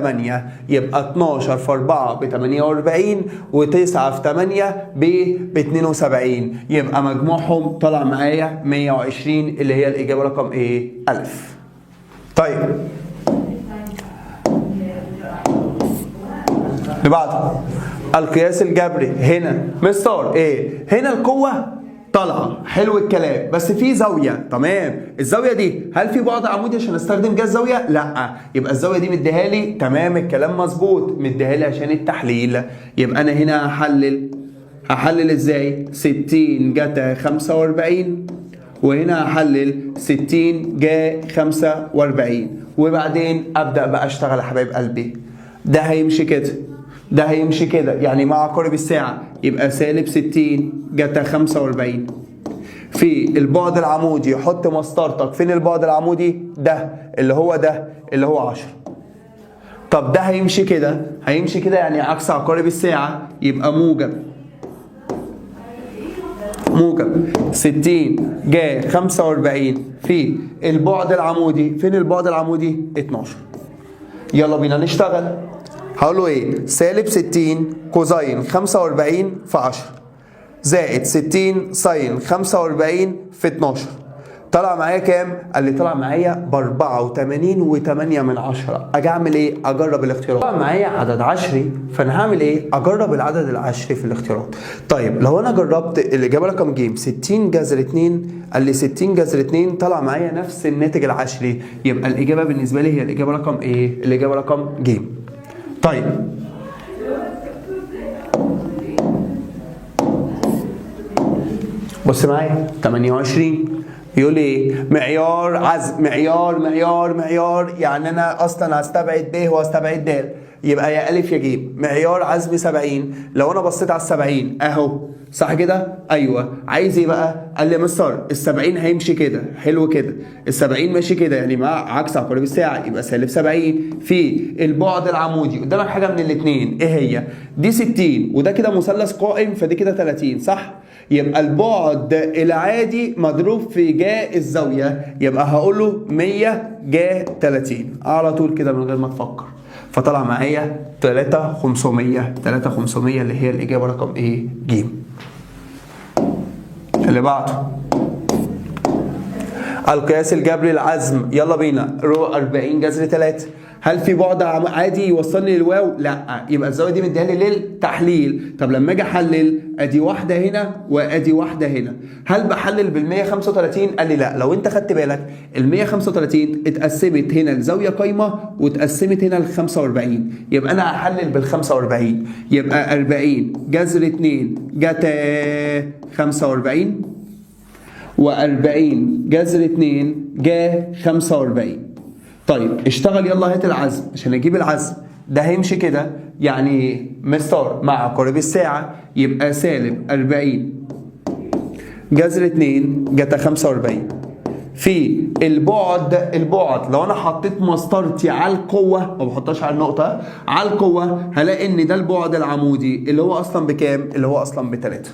يبقى 12 في 4 ب 48 و9 في 8 ب 72، يبقى مجموعهم طلع معايا 120 اللي هي الإجابة رقم إيه؟ ألف. طيب اللي بعده القياس الجبري. هنا مستر ايه؟ هنا القوة طالعة، حلو الكلام، بس في زاوية، تمام. الزاوية دي هل في بعد عمودي عشان استخدم جا الزاوية؟ لا، يبقى الزاوية دي مديها لي، تمام الكلام مظبوط، مديها لي عشان التحليل. يبقى انا هنا هحلل ازاي؟ 60 جتا 45، وهنا هحلل 60 جا 45، وبعدين ابدأ بقى اشتغل يا حبايب قلبي. ده هيمشي كده، ده هيمشي كده، يعني مع عقارب الساعة، يبقى سالب 60 جتا 45. في البعد العمودي حط مسطرتك، فين البعد العمودي؟ ده اللي هو ده اللي هو 10. طب ده هيمشي كده، هيمشي كده يعني عكس عقارب الساعة، يبقى موجب 60 جا 45 في البعد العمودي، فين البعد العمودي؟ 12. يلا بينا نشتغل. هقول له ايه؟ سالب 60 cosine 45 في 10 زائد 60 sine 45 في 12. طلع معايا كام؟ قال لي طلع معايا ب 84.8. اجي اعمل ايه؟ اجرب الاختيارات. طلع معايا عدد عشري، فانا هعمل ايه؟ اجرب العدد العشري في الاختيارات. طيب لو انا جربت الاجابة رقم ج 60 جذر 2، قال لي 60 جذر 2 طلع معايا نفس الناتج العشري، يبقى الاجابة بالنسبة لي هي الاجابة رقم ايه؟ الاجابة رقم ج. طيب بص معايا 28 يقول لي ايه؟ معيار عزم، معيار معيار معيار، يعني انا اصلا هستبعد ب وهستبعد د، يبقى يا الف يا ج. معيار عزم 70، لو انا بصيت على 70 اهو، صح كده؟ ايوه. عايز ايه بقى؟ قال لي يا مستر ال 70 هيمشي كده، حلو كده، ال 70 ماشي كده يعني مع عكس عقارب الساعة، يبقى سالب 70 في البعد العمودي. قدامك حاجة من الاثنين، ايه هي؟ دي 60 وده كده مثلث قائم، فدي كده 30، صح؟ يبقى البعد العادي مضروب في جا الزاوية، يبقى هقول له 100 جا 30 على طول كده من غير ما تفكر. فطلع معايا 3500، 3500 اللي هي الاجابة رقم ايه؟ ج. اللي بعده القياس الجبري العزم، يلا بينا، رو 40 جذر 3. هل في بعد عادي يوصلني للواو؟ لا، يبقى الزاوية دي مديها لي للتحليل. طب لما اجي احلل ادي واحدة هنا وادي واحدة هنا، هل بحلل بال 135؟ قال لي لا. لو انت خدت بالك ال 135 اتقسمت هنا لزاويه قايمة واتقسمت هنا ل 45، يبقى انا هحلل بال 45، يبقى 40 جذر 2 جتا 45 و40 جذر 2 جا 45. طيب اشتغل، يلا هات العزم عشان اجيب العزم. ده هيمشي كده يعني مستر مع عقارب الساعة، يبقى سالب 40 جذر 2 جتا 45 في البعد. البعد لو انا حطيت مسطرتي على القوة، ما بحطهاش على النقطة، على القوة، هلاقي ان ده البعد العمودي اللي هو اصلا بكام؟ اللي هو اصلا ب3.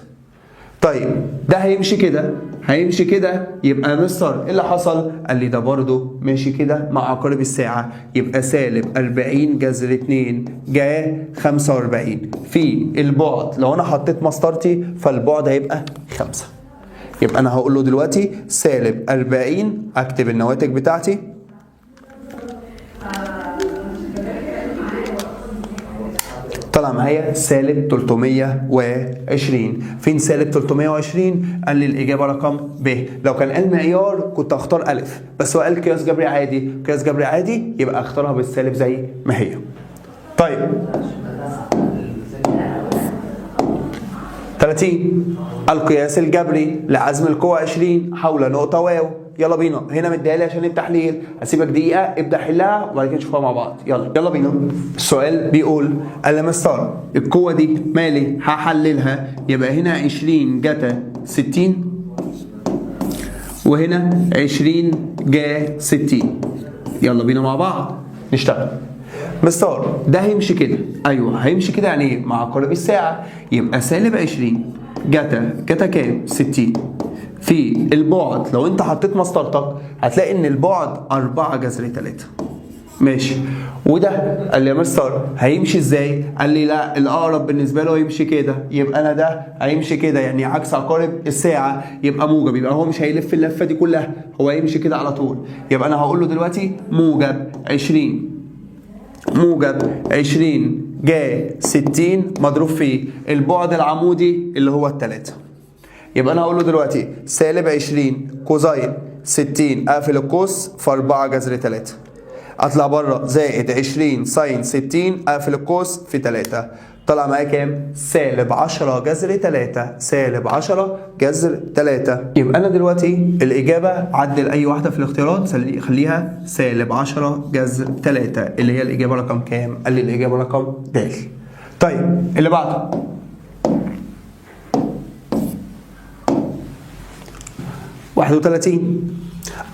طيب ده هيمشي كده، هيمشي كده، يبقى مستر ايه اللي حصل؟ قال لي ده برضه ماشي كده مع عقارب الساعة، يبقى سالب 40 جذر 2 جا 45 في البعد. لو انا حطيت مسطرتي فالبعد هيبقى 5، يبقى انا هقول له دلوقتي سالب 40، اكتب النواتج بتاعتي طلع معايا سالب 320. فين سالب 320؟ قال لي الإجابة رقم ب. لو كان قال معيار كنت هختار ألف، بس هو قال قياس جبري عادي، قياس جبري عادي يبقى اختارها بالسالب زي ما هي. طيب 30 القياس الجبري لعزم القوة 20 حول نقطة واو. يلا بينا، هنا مديها لي عشان التحليل، هسيبك دقيقة ابدأ حلها وبعد كده نشوفها مع بعض. يلا يلا بينا. السؤال بيقول قال لي مستر القوة دي مالي هحللها، يبقى هنا 20 جتا 60 وهنا 20 جا 60. يلا بينا مع بعض نشتغل. مستر ده هيمشي كده، ايوه هيمشي كده، يعني ايه؟ مع عقارب الساعة، يبقى سالب 20 جتا كام؟ 60 في البعد. لو انت حطيت مسطرتك هتلاقي ان البعد 4 جذر 3. ماشي. وده قال لي يا مستر هيمشي ازاي؟ قال لي لا، الاقرب بالنسبة له هيمشي كده، يبقى انا ده هيمشي كده، يعني عكس عقارب الساعة، يبقى موجب، يبقى هو مش هيلف اللفة دي كلها، هو هيمشي كده على طول. يبقى انا هقول له دلوقتي موجب 20 موجب 20 جا 60 مضروب في البعد العمودي اللي هو التلاتة. يبقى انا هقول له دلوقتي سالب 20 cosine 60 اقفل القوس في 4 جذر 3، اطلع بره زائد 20 sine 60 اقفل القوس في 3، طلع معايا كام؟ سالب 10 جذر 3، سالب 10 جذر 3. يبقى انا دلوقتي الاجابة عدل اي واحدة في الاختيارات، خليها سالب 10 جذر 3 اللي هي الاجابة رقم كام؟ قال لي الاجابة رقم د. طيب اللي بعده 31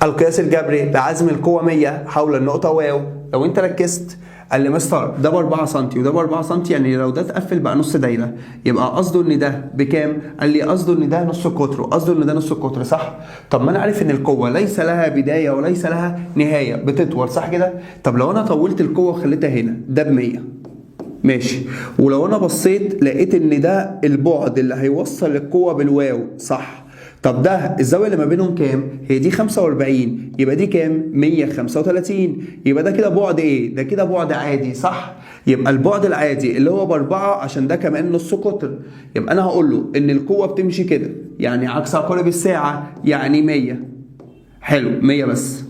القياس الجبري لعزم القوة 100 حول النقطة واو. لو انت ركزت قال لي مستر ده ب 4 سم وده ب 4 سم، يعني لو ده اتقفل بقى نص دايرة، يبقى قصده ان ده بكام؟ قال لي قصده ان ده نص قطرة، قصده ان ده نص قطر، صح؟ طب ما انا عارف ان القوة ليس لها بداية وليس لها نهاية، بتطول صح كده؟ طب لو انا طولت القوة وخليتها هنا ده ب 100، ماشي، ولو انا بصيت لقيت ان ده البعد اللي هيوصل القوة بالواو، صح؟ طب ده الزاوية اللي ما بينهم كام؟ هي دي 45، يبقى دي كام؟ 135، يبقى ده كده بعد ايه؟ ده كده بعد عادي، صح؟ يبقى البعد العادي اللي هو ب4 عشان ده كمان نص قطر، يبقى انا هقول له ان القوة بتمشي كده، يعني عكس عقارب الساعة، يعني 100. حلو، 100 بس.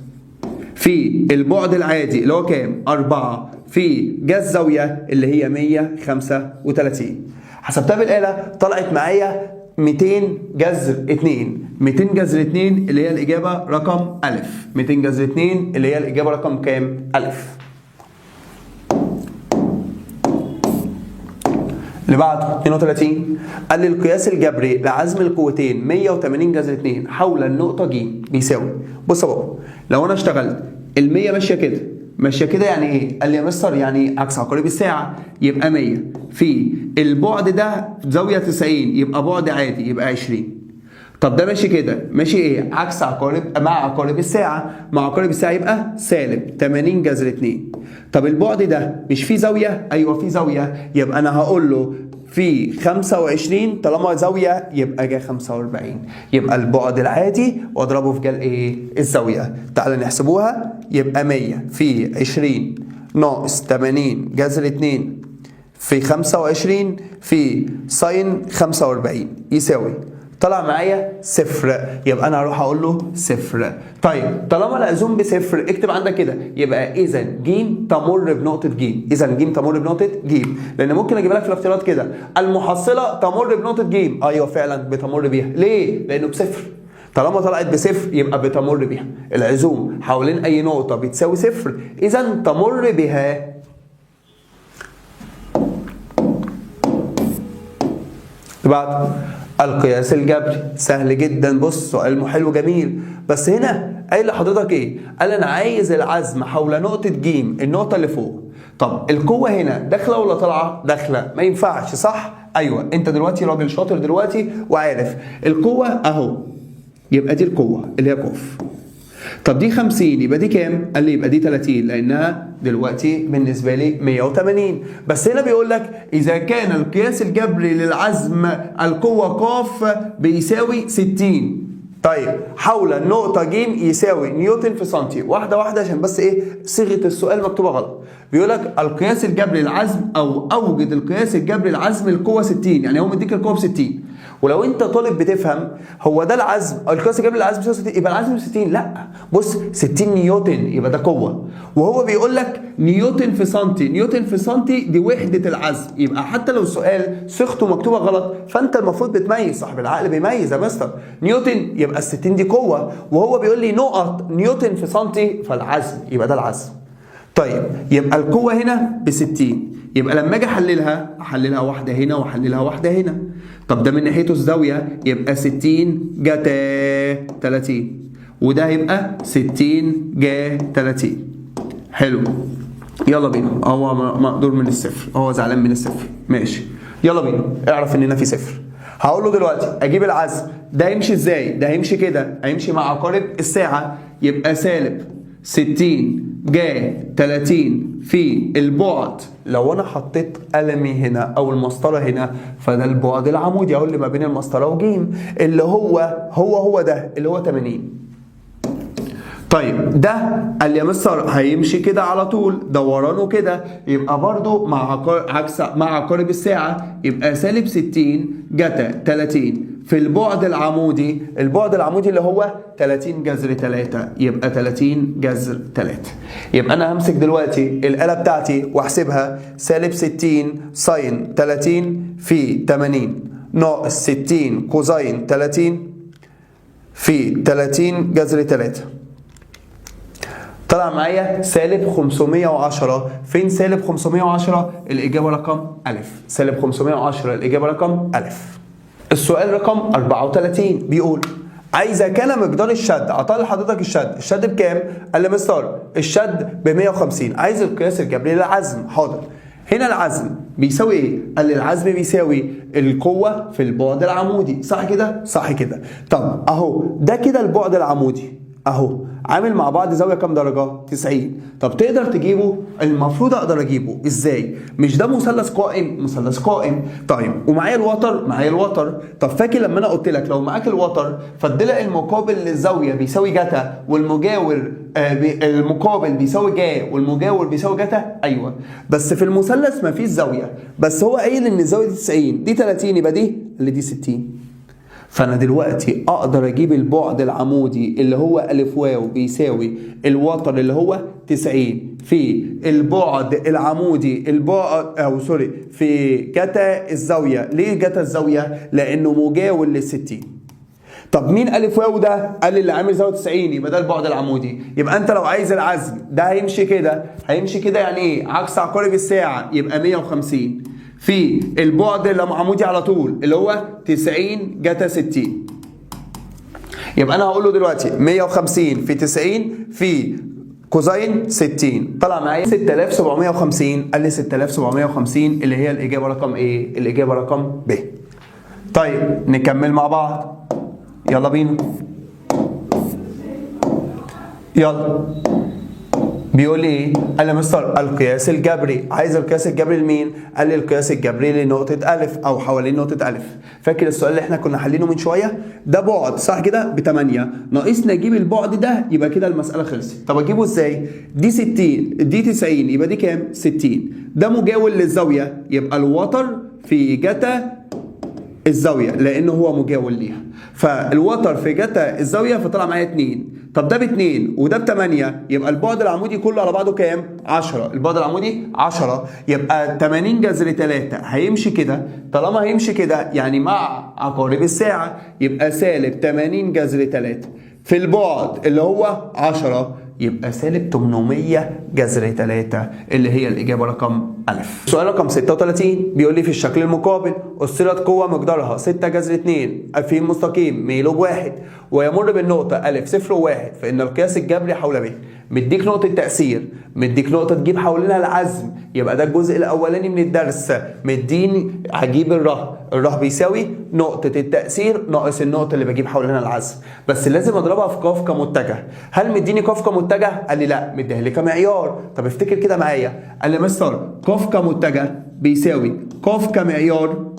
في البعد العادي اللي هو كام؟ 4 في جا الزاوية اللي هي 135. حسبتها بالآلة طلعت معايا 200 جذر 2، 200 جذر 2 اللي هي الإجابة رقم ألف، 200 جذر 2 اللي هي الإجابة رقم كام؟ ألف. اللي بعده 32 قال لي القياس الجبري لعزم القوتين 180 جذر 2 حول النقطة ج بيساوي. بص يا بابا، لو أنا اشتغلت ال 100 ماشية كده، ماشية كده يعني إيه؟ قال لي يا مستر يعني عكس عقارب الساعة، يبقى 100 في البعد ده زاوية 90 يبقى بعد عادي يبقى 20. طب ده ماشي كده، ماشي ايه؟ عكس عقارب مع عقارب الساعة، مع عقارب الساعة يبقى سالب 80 جذر 2. طب البعد ده مش فيه زاوية؟ ايوه فيه زاوية، يبقى انا هقول له في 25 طالما زاوية يبقى جا 45، يبقى البعد العادي واضربه في جا الايه؟ الزاوية. تعالى نحسبوها، يبقى 100 في 20 ناقص 80 جذر 2 في 25 في sine 45 يساوي، طلع معايا صفر، يبقى انا هروح اقول له صفر. طيب طالما العزوم بصفر اكتب عندك كده، يبقى اذا ج تمر بنقطة ج، اذا ج تمر بنقطة ج، لان ممكن اجيب لك في الاختيارات كده المحصلة تمر بنقطة ج، ايوه فعلا بتمر بيها، ليه؟ لانه بصفر، طالما طلعت بصفر يبقى بتمر بيها، العزوم حوالين اي نقطة بتساوي صفر، اذا تمر بها. بعد القياس الجبري سهل جدا، بص سؤال حلو جميل، بس هنا قايل لحضرتك ايه؟ قال انا عايز العزم حول نقطة ج، النقطة اللي فوق. طب القوة هنا داخلة ولا طالعة؟ داخلة، ما ينفعش صح؟ ايوه انت دلوقتي راجل شاطر دلوقتي وعارف القوة اهو، يبقى دي القوة اللي هي قاف. طب دي 50 يبقى دي كام؟ قال لي يبقى دي 30 لانها دلوقتي بالنسبة لي 180. بس هنا بيقول لك اذا كان القياس الجبري للعزم القوة ق بيساوي 60. طيب حول النقطة ج يساوي نيوتن في سنتي. واحدة واحدة عشان بس ايه صيغة السؤال مكتوبة غلط. بيقول لك القياس الجبري للعزم او اوجد القياس الجبري للعزم القوة 60، يعني هو مديك القوة ب 60. ولو انت طالب بتفهم هو ده العزم، القياس الجبري للعزم 60 يبقى العزم 60، لا بص 60 نيوتن يبقى ده قوة، وهو بيقول لك نيوتن في سنتي، نيوتن في سنتي دي وحده العزم، يبقى حتى لو السؤال صيغته مكتوبة غلط فانت المفروض بتميز، صاحب العقل بيميز يا مستر. نيوتن يبقى ال 60 دي قوة، وهو بيقول لي نقط نيوتن في سنتي فالعزم يبقى ده العزم. طيب يبقى القوة هنا ب 60، يبقى لما اجي احللها احللها واحدة هنا واحللها واحدة هنا. طب ده من ناحيته الزاوية يبقى 60 جتا 30، وده هيبقى 60 جا 30. حلو. يلا بينا، هو مقدور من الصفر، هو زعلان من الصفر، ماشي. يلا بينا، اعرف ان هنا في صفر. هقول له دلوقتي اجيب العزم، ده هيمشي ازاي؟ ده هيمشي كده، هيمشي مع عقارب الساعة، يبقى سالب 60 جا 30 في البعد. لو انا حطيت قلمي هنا او المسطره هنا فده البعد العمودي اهو اللي ما بين المسطره وجيم، اللي هو هو هو ده اللي هو 80. طيب ده قال لي يا مستر هيمشي كده على طول دورانه كده، يبقى برضو مع عكس مع عقارب الساعة، يبقى سالب 60 جتا 30 في البعد العمودي، البعد العمودي اللي هو 30 جذر 3، يبقى 30 جذر 3. يبقى انا همسك دلوقتي الآلة بتاعتي واحسبها، سالب 60 sine 30 في 80 ناقص 60 cosine 30 في 30 جذر 3، طلع معايا سالب 510. فين سالب 510؟ الإجابة رقم ألف، سالب 510 الإجابة رقم ألف. السؤال رقم 34 بيقول عايزة كان مقدار الشد، عطى لحضرتك الشد، الشد بكام؟ قال لي مستر الشد ب 150، عايز القياس الجبري للعزم. حاضر. هنا العزم بيساوي ايه؟ قال لي العزم بيساوي القوة في البعد العمودي، صح كده؟ صح كده. طب اهو ده كده البعد العمودي اهو، عامل مع بعض زاوية كام درجه؟ 90. طب تقدر تجيبه؟ المفروض اقدر اجيبه. ازاي؟ مش ده مثلث قائم؟ مثلث قائم. طيب ومعايا الوتر؟ معايا الوتر. طب فاكر لما انا قلت لك لو معاك الوتر فالضلع المقابل للزاويه بيساوي جتا والمجاور المقابل بيساوي جا والمجاور بيساوي جتا؟ ايوه، بس في المثلث مفيش زاوية، بس هو قايل ان الزاوية دي 90، دي 30، يبقى دي اللي دي 60. فانا دلوقتي اقدر اجيب البعد العمودي اللي هو الف واو بيساوي الوتر اللي هو 90 في البعد العمودي البعد او sorry في جتا الزاوية. ليه جتا الزاوية؟ لانه مجاور لل 60. طب مين الف واو ده؟ قال اللي عامل زاوية 90، يبقى ده البعد العمودي. يبقى انت لو عايز العزم ده هيمشي كده، هيمشي كده يعني ايه؟ عكس عقارب الساعة، يبقى 150 في البعد العمودي على طول اللي هو 90 جتا 60. يبقى انا هقول له دلوقتي 150 في 90 في cosine 60، طلع معايا 6750. قال لي 6750 اللي هي الاجابة رقم ايه؟ الاجابة رقم ب. طيب نكمل مع بعض، يلا بينا. يلا بيقول لي ايه؟ قال لي مستر القياس الجبري، عايز القياس الجبري لمين؟ قال لي القياس الجبري لنقطة ألف أو حوالين نقطة ألف. فاكر السؤال اللي احنا كنا حلينه من شوية؟ ده بعد صح كده؟ ب 8، ناقصنا نجيب البعد ده، يبقى كده المسألة خلصت. طب أجيبه ازاي؟ دي 60 دي 90، يبقى دي كام؟ 60. ده مجاور للزاوية، يبقى الوتر في جتا الزاوية لأنه هو مجاور ليها، فالوتر في جتا الزاوية فطلع معايا 2. طب ده ب2 وده ب8، يبقى البعد العمودي كله على بعضه كام؟ 10. البعد العمودي 10، يبقى 80 جذر 3 هيمشي كده، طالما هيمشي كده يعني مع عقارب الساعة، يبقى سالب 80 جذر 3 في البعد اللي هو 10، يبقى سالب 800 جذر 3 اللي هي الإجابة رقم ألف. سؤال رقم 36 بيقول لي في الشكل المقابل أثرت قوة مقدارها 6 جذر 2 في مستقيم ميله بواحد ويمر بالنقطة ألف 0 و1، فإن القياس الجبري حول ب. مديك نقطة تأثير، مديك نقطة تجيب حوالينها العزم، يبقى ده الجزء الأولاني من الدرس. مديني هجيب الره، الره بيساوي نقطة التأثير ناقص النقطة اللي بجيب حوالينها العزم، بس لازم أضربها في قاف كمتجه. هل مديني قاف كمتجه؟ قال لي لا، مديها لي كمعيار. طب افتكر كده معايا، قال لي مستر قاف كمتجه بيساوي قاف كمعيار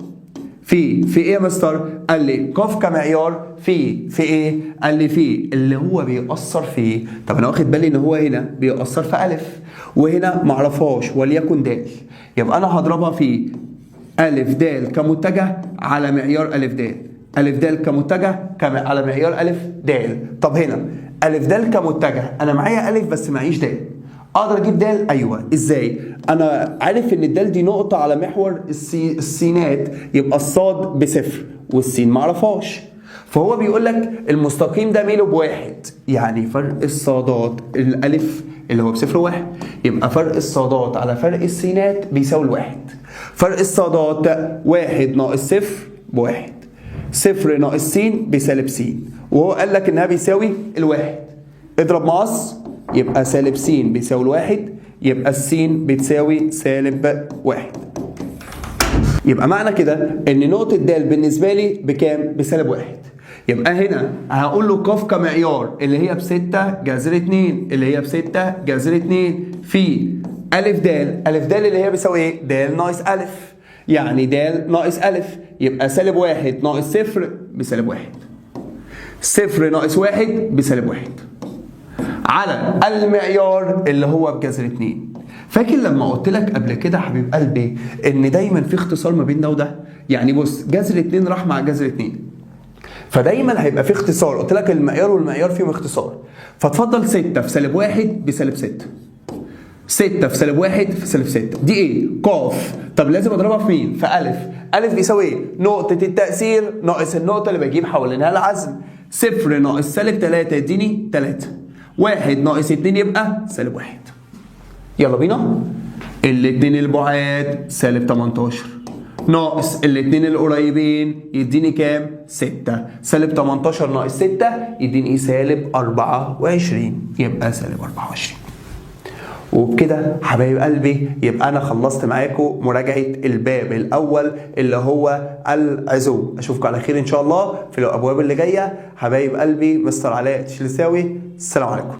في ايه يا مستر؟ قال لي قاف كمعيار في ايه؟ قال لي في اللي هو بيأثر فيه. طب انا واخد بالي ان هو هنا بيأثر في الف وهنا معرفهاش وليكن د، يبقى انا هضربها في الف د كمتجه على معيار الف د، الف د كمتجه على معيار الف د. طب هنا الف د كمتجه، انا معايا الف بس معيش د، اقدر اجيب د؟ ايوه. ازاي؟ انا عارف ان الدال دي نقطة على محور السينات، يبقى الصاد بصفر والسين معرفهاش، فهو بيقول لك المستقيم ده ميله بواحد، يعني فرق الصادات الالف اللي هو بصفر واحد، يبقى فرق الصادات على فرق السينات بيساوي الواحد. فرق الصادات واحد ناقص صفر بواحد، صفر ناقص س بسالب س، وهو قال لك انها بيساوي الواحد. اضرب مقص يبقى سالب س بيساوي الواحد، يبقى السين بتساوي سالب 1. يبقى معنى كده ان نقطة د بالنسبة لي بكام؟ بسالب 1. يبقى هنا هقول له ق كمعيار اللي هي ب6 جذر 2، اللي هي ب6 جذر 2 في أ د، أ د اللي هي بيساوي ايه؟ د ناقص أ، يعني د ناقص أ، يبقى سالب 1 ناقص 0 بسالب 1، 0 ناقص 1 بسالب 1 على المعيار اللي هو بجذر 2. فاكر لما قلت لك قبل كده حبيب قلبي ان دايما في اختصار ما بين ده وده؟ يعني بص، جذر 2 راح مع جذر 2، فدايما هيبقى في اختصار. قلت لك المعيار والمعيار فيهم اختصار. فتفضل 6 في سالب 1 بسالب 6، 6 في سالب 1 في سالب 6، دي ايه؟ ق. طب لازم اضربها في مين؟ في أ. أ بيساوي ايه؟ نقطة التأثير ناقص النقطة اللي بجيب حوالينها العزم. 0 ناقص سالب 3 يديني 3، 1 ناقص 2 يبقى سالب 1. يلا بينا. الاتنين البعاد سالب 18 ناقص الاتنين القريبين يديني كام؟ 6. سالب 18 ناقص 6 يديني سالب 24، يبقى سالب 24. وبكده حبايب قلبي يبقى انا خلصت معاكم مراجعة الباب الاول اللي هو العزو. اشوفكم على خير ان شاء الله في الابواب اللي جاية. حبايب قلبي، مستر علاء الشلساوي، السلام عليكم.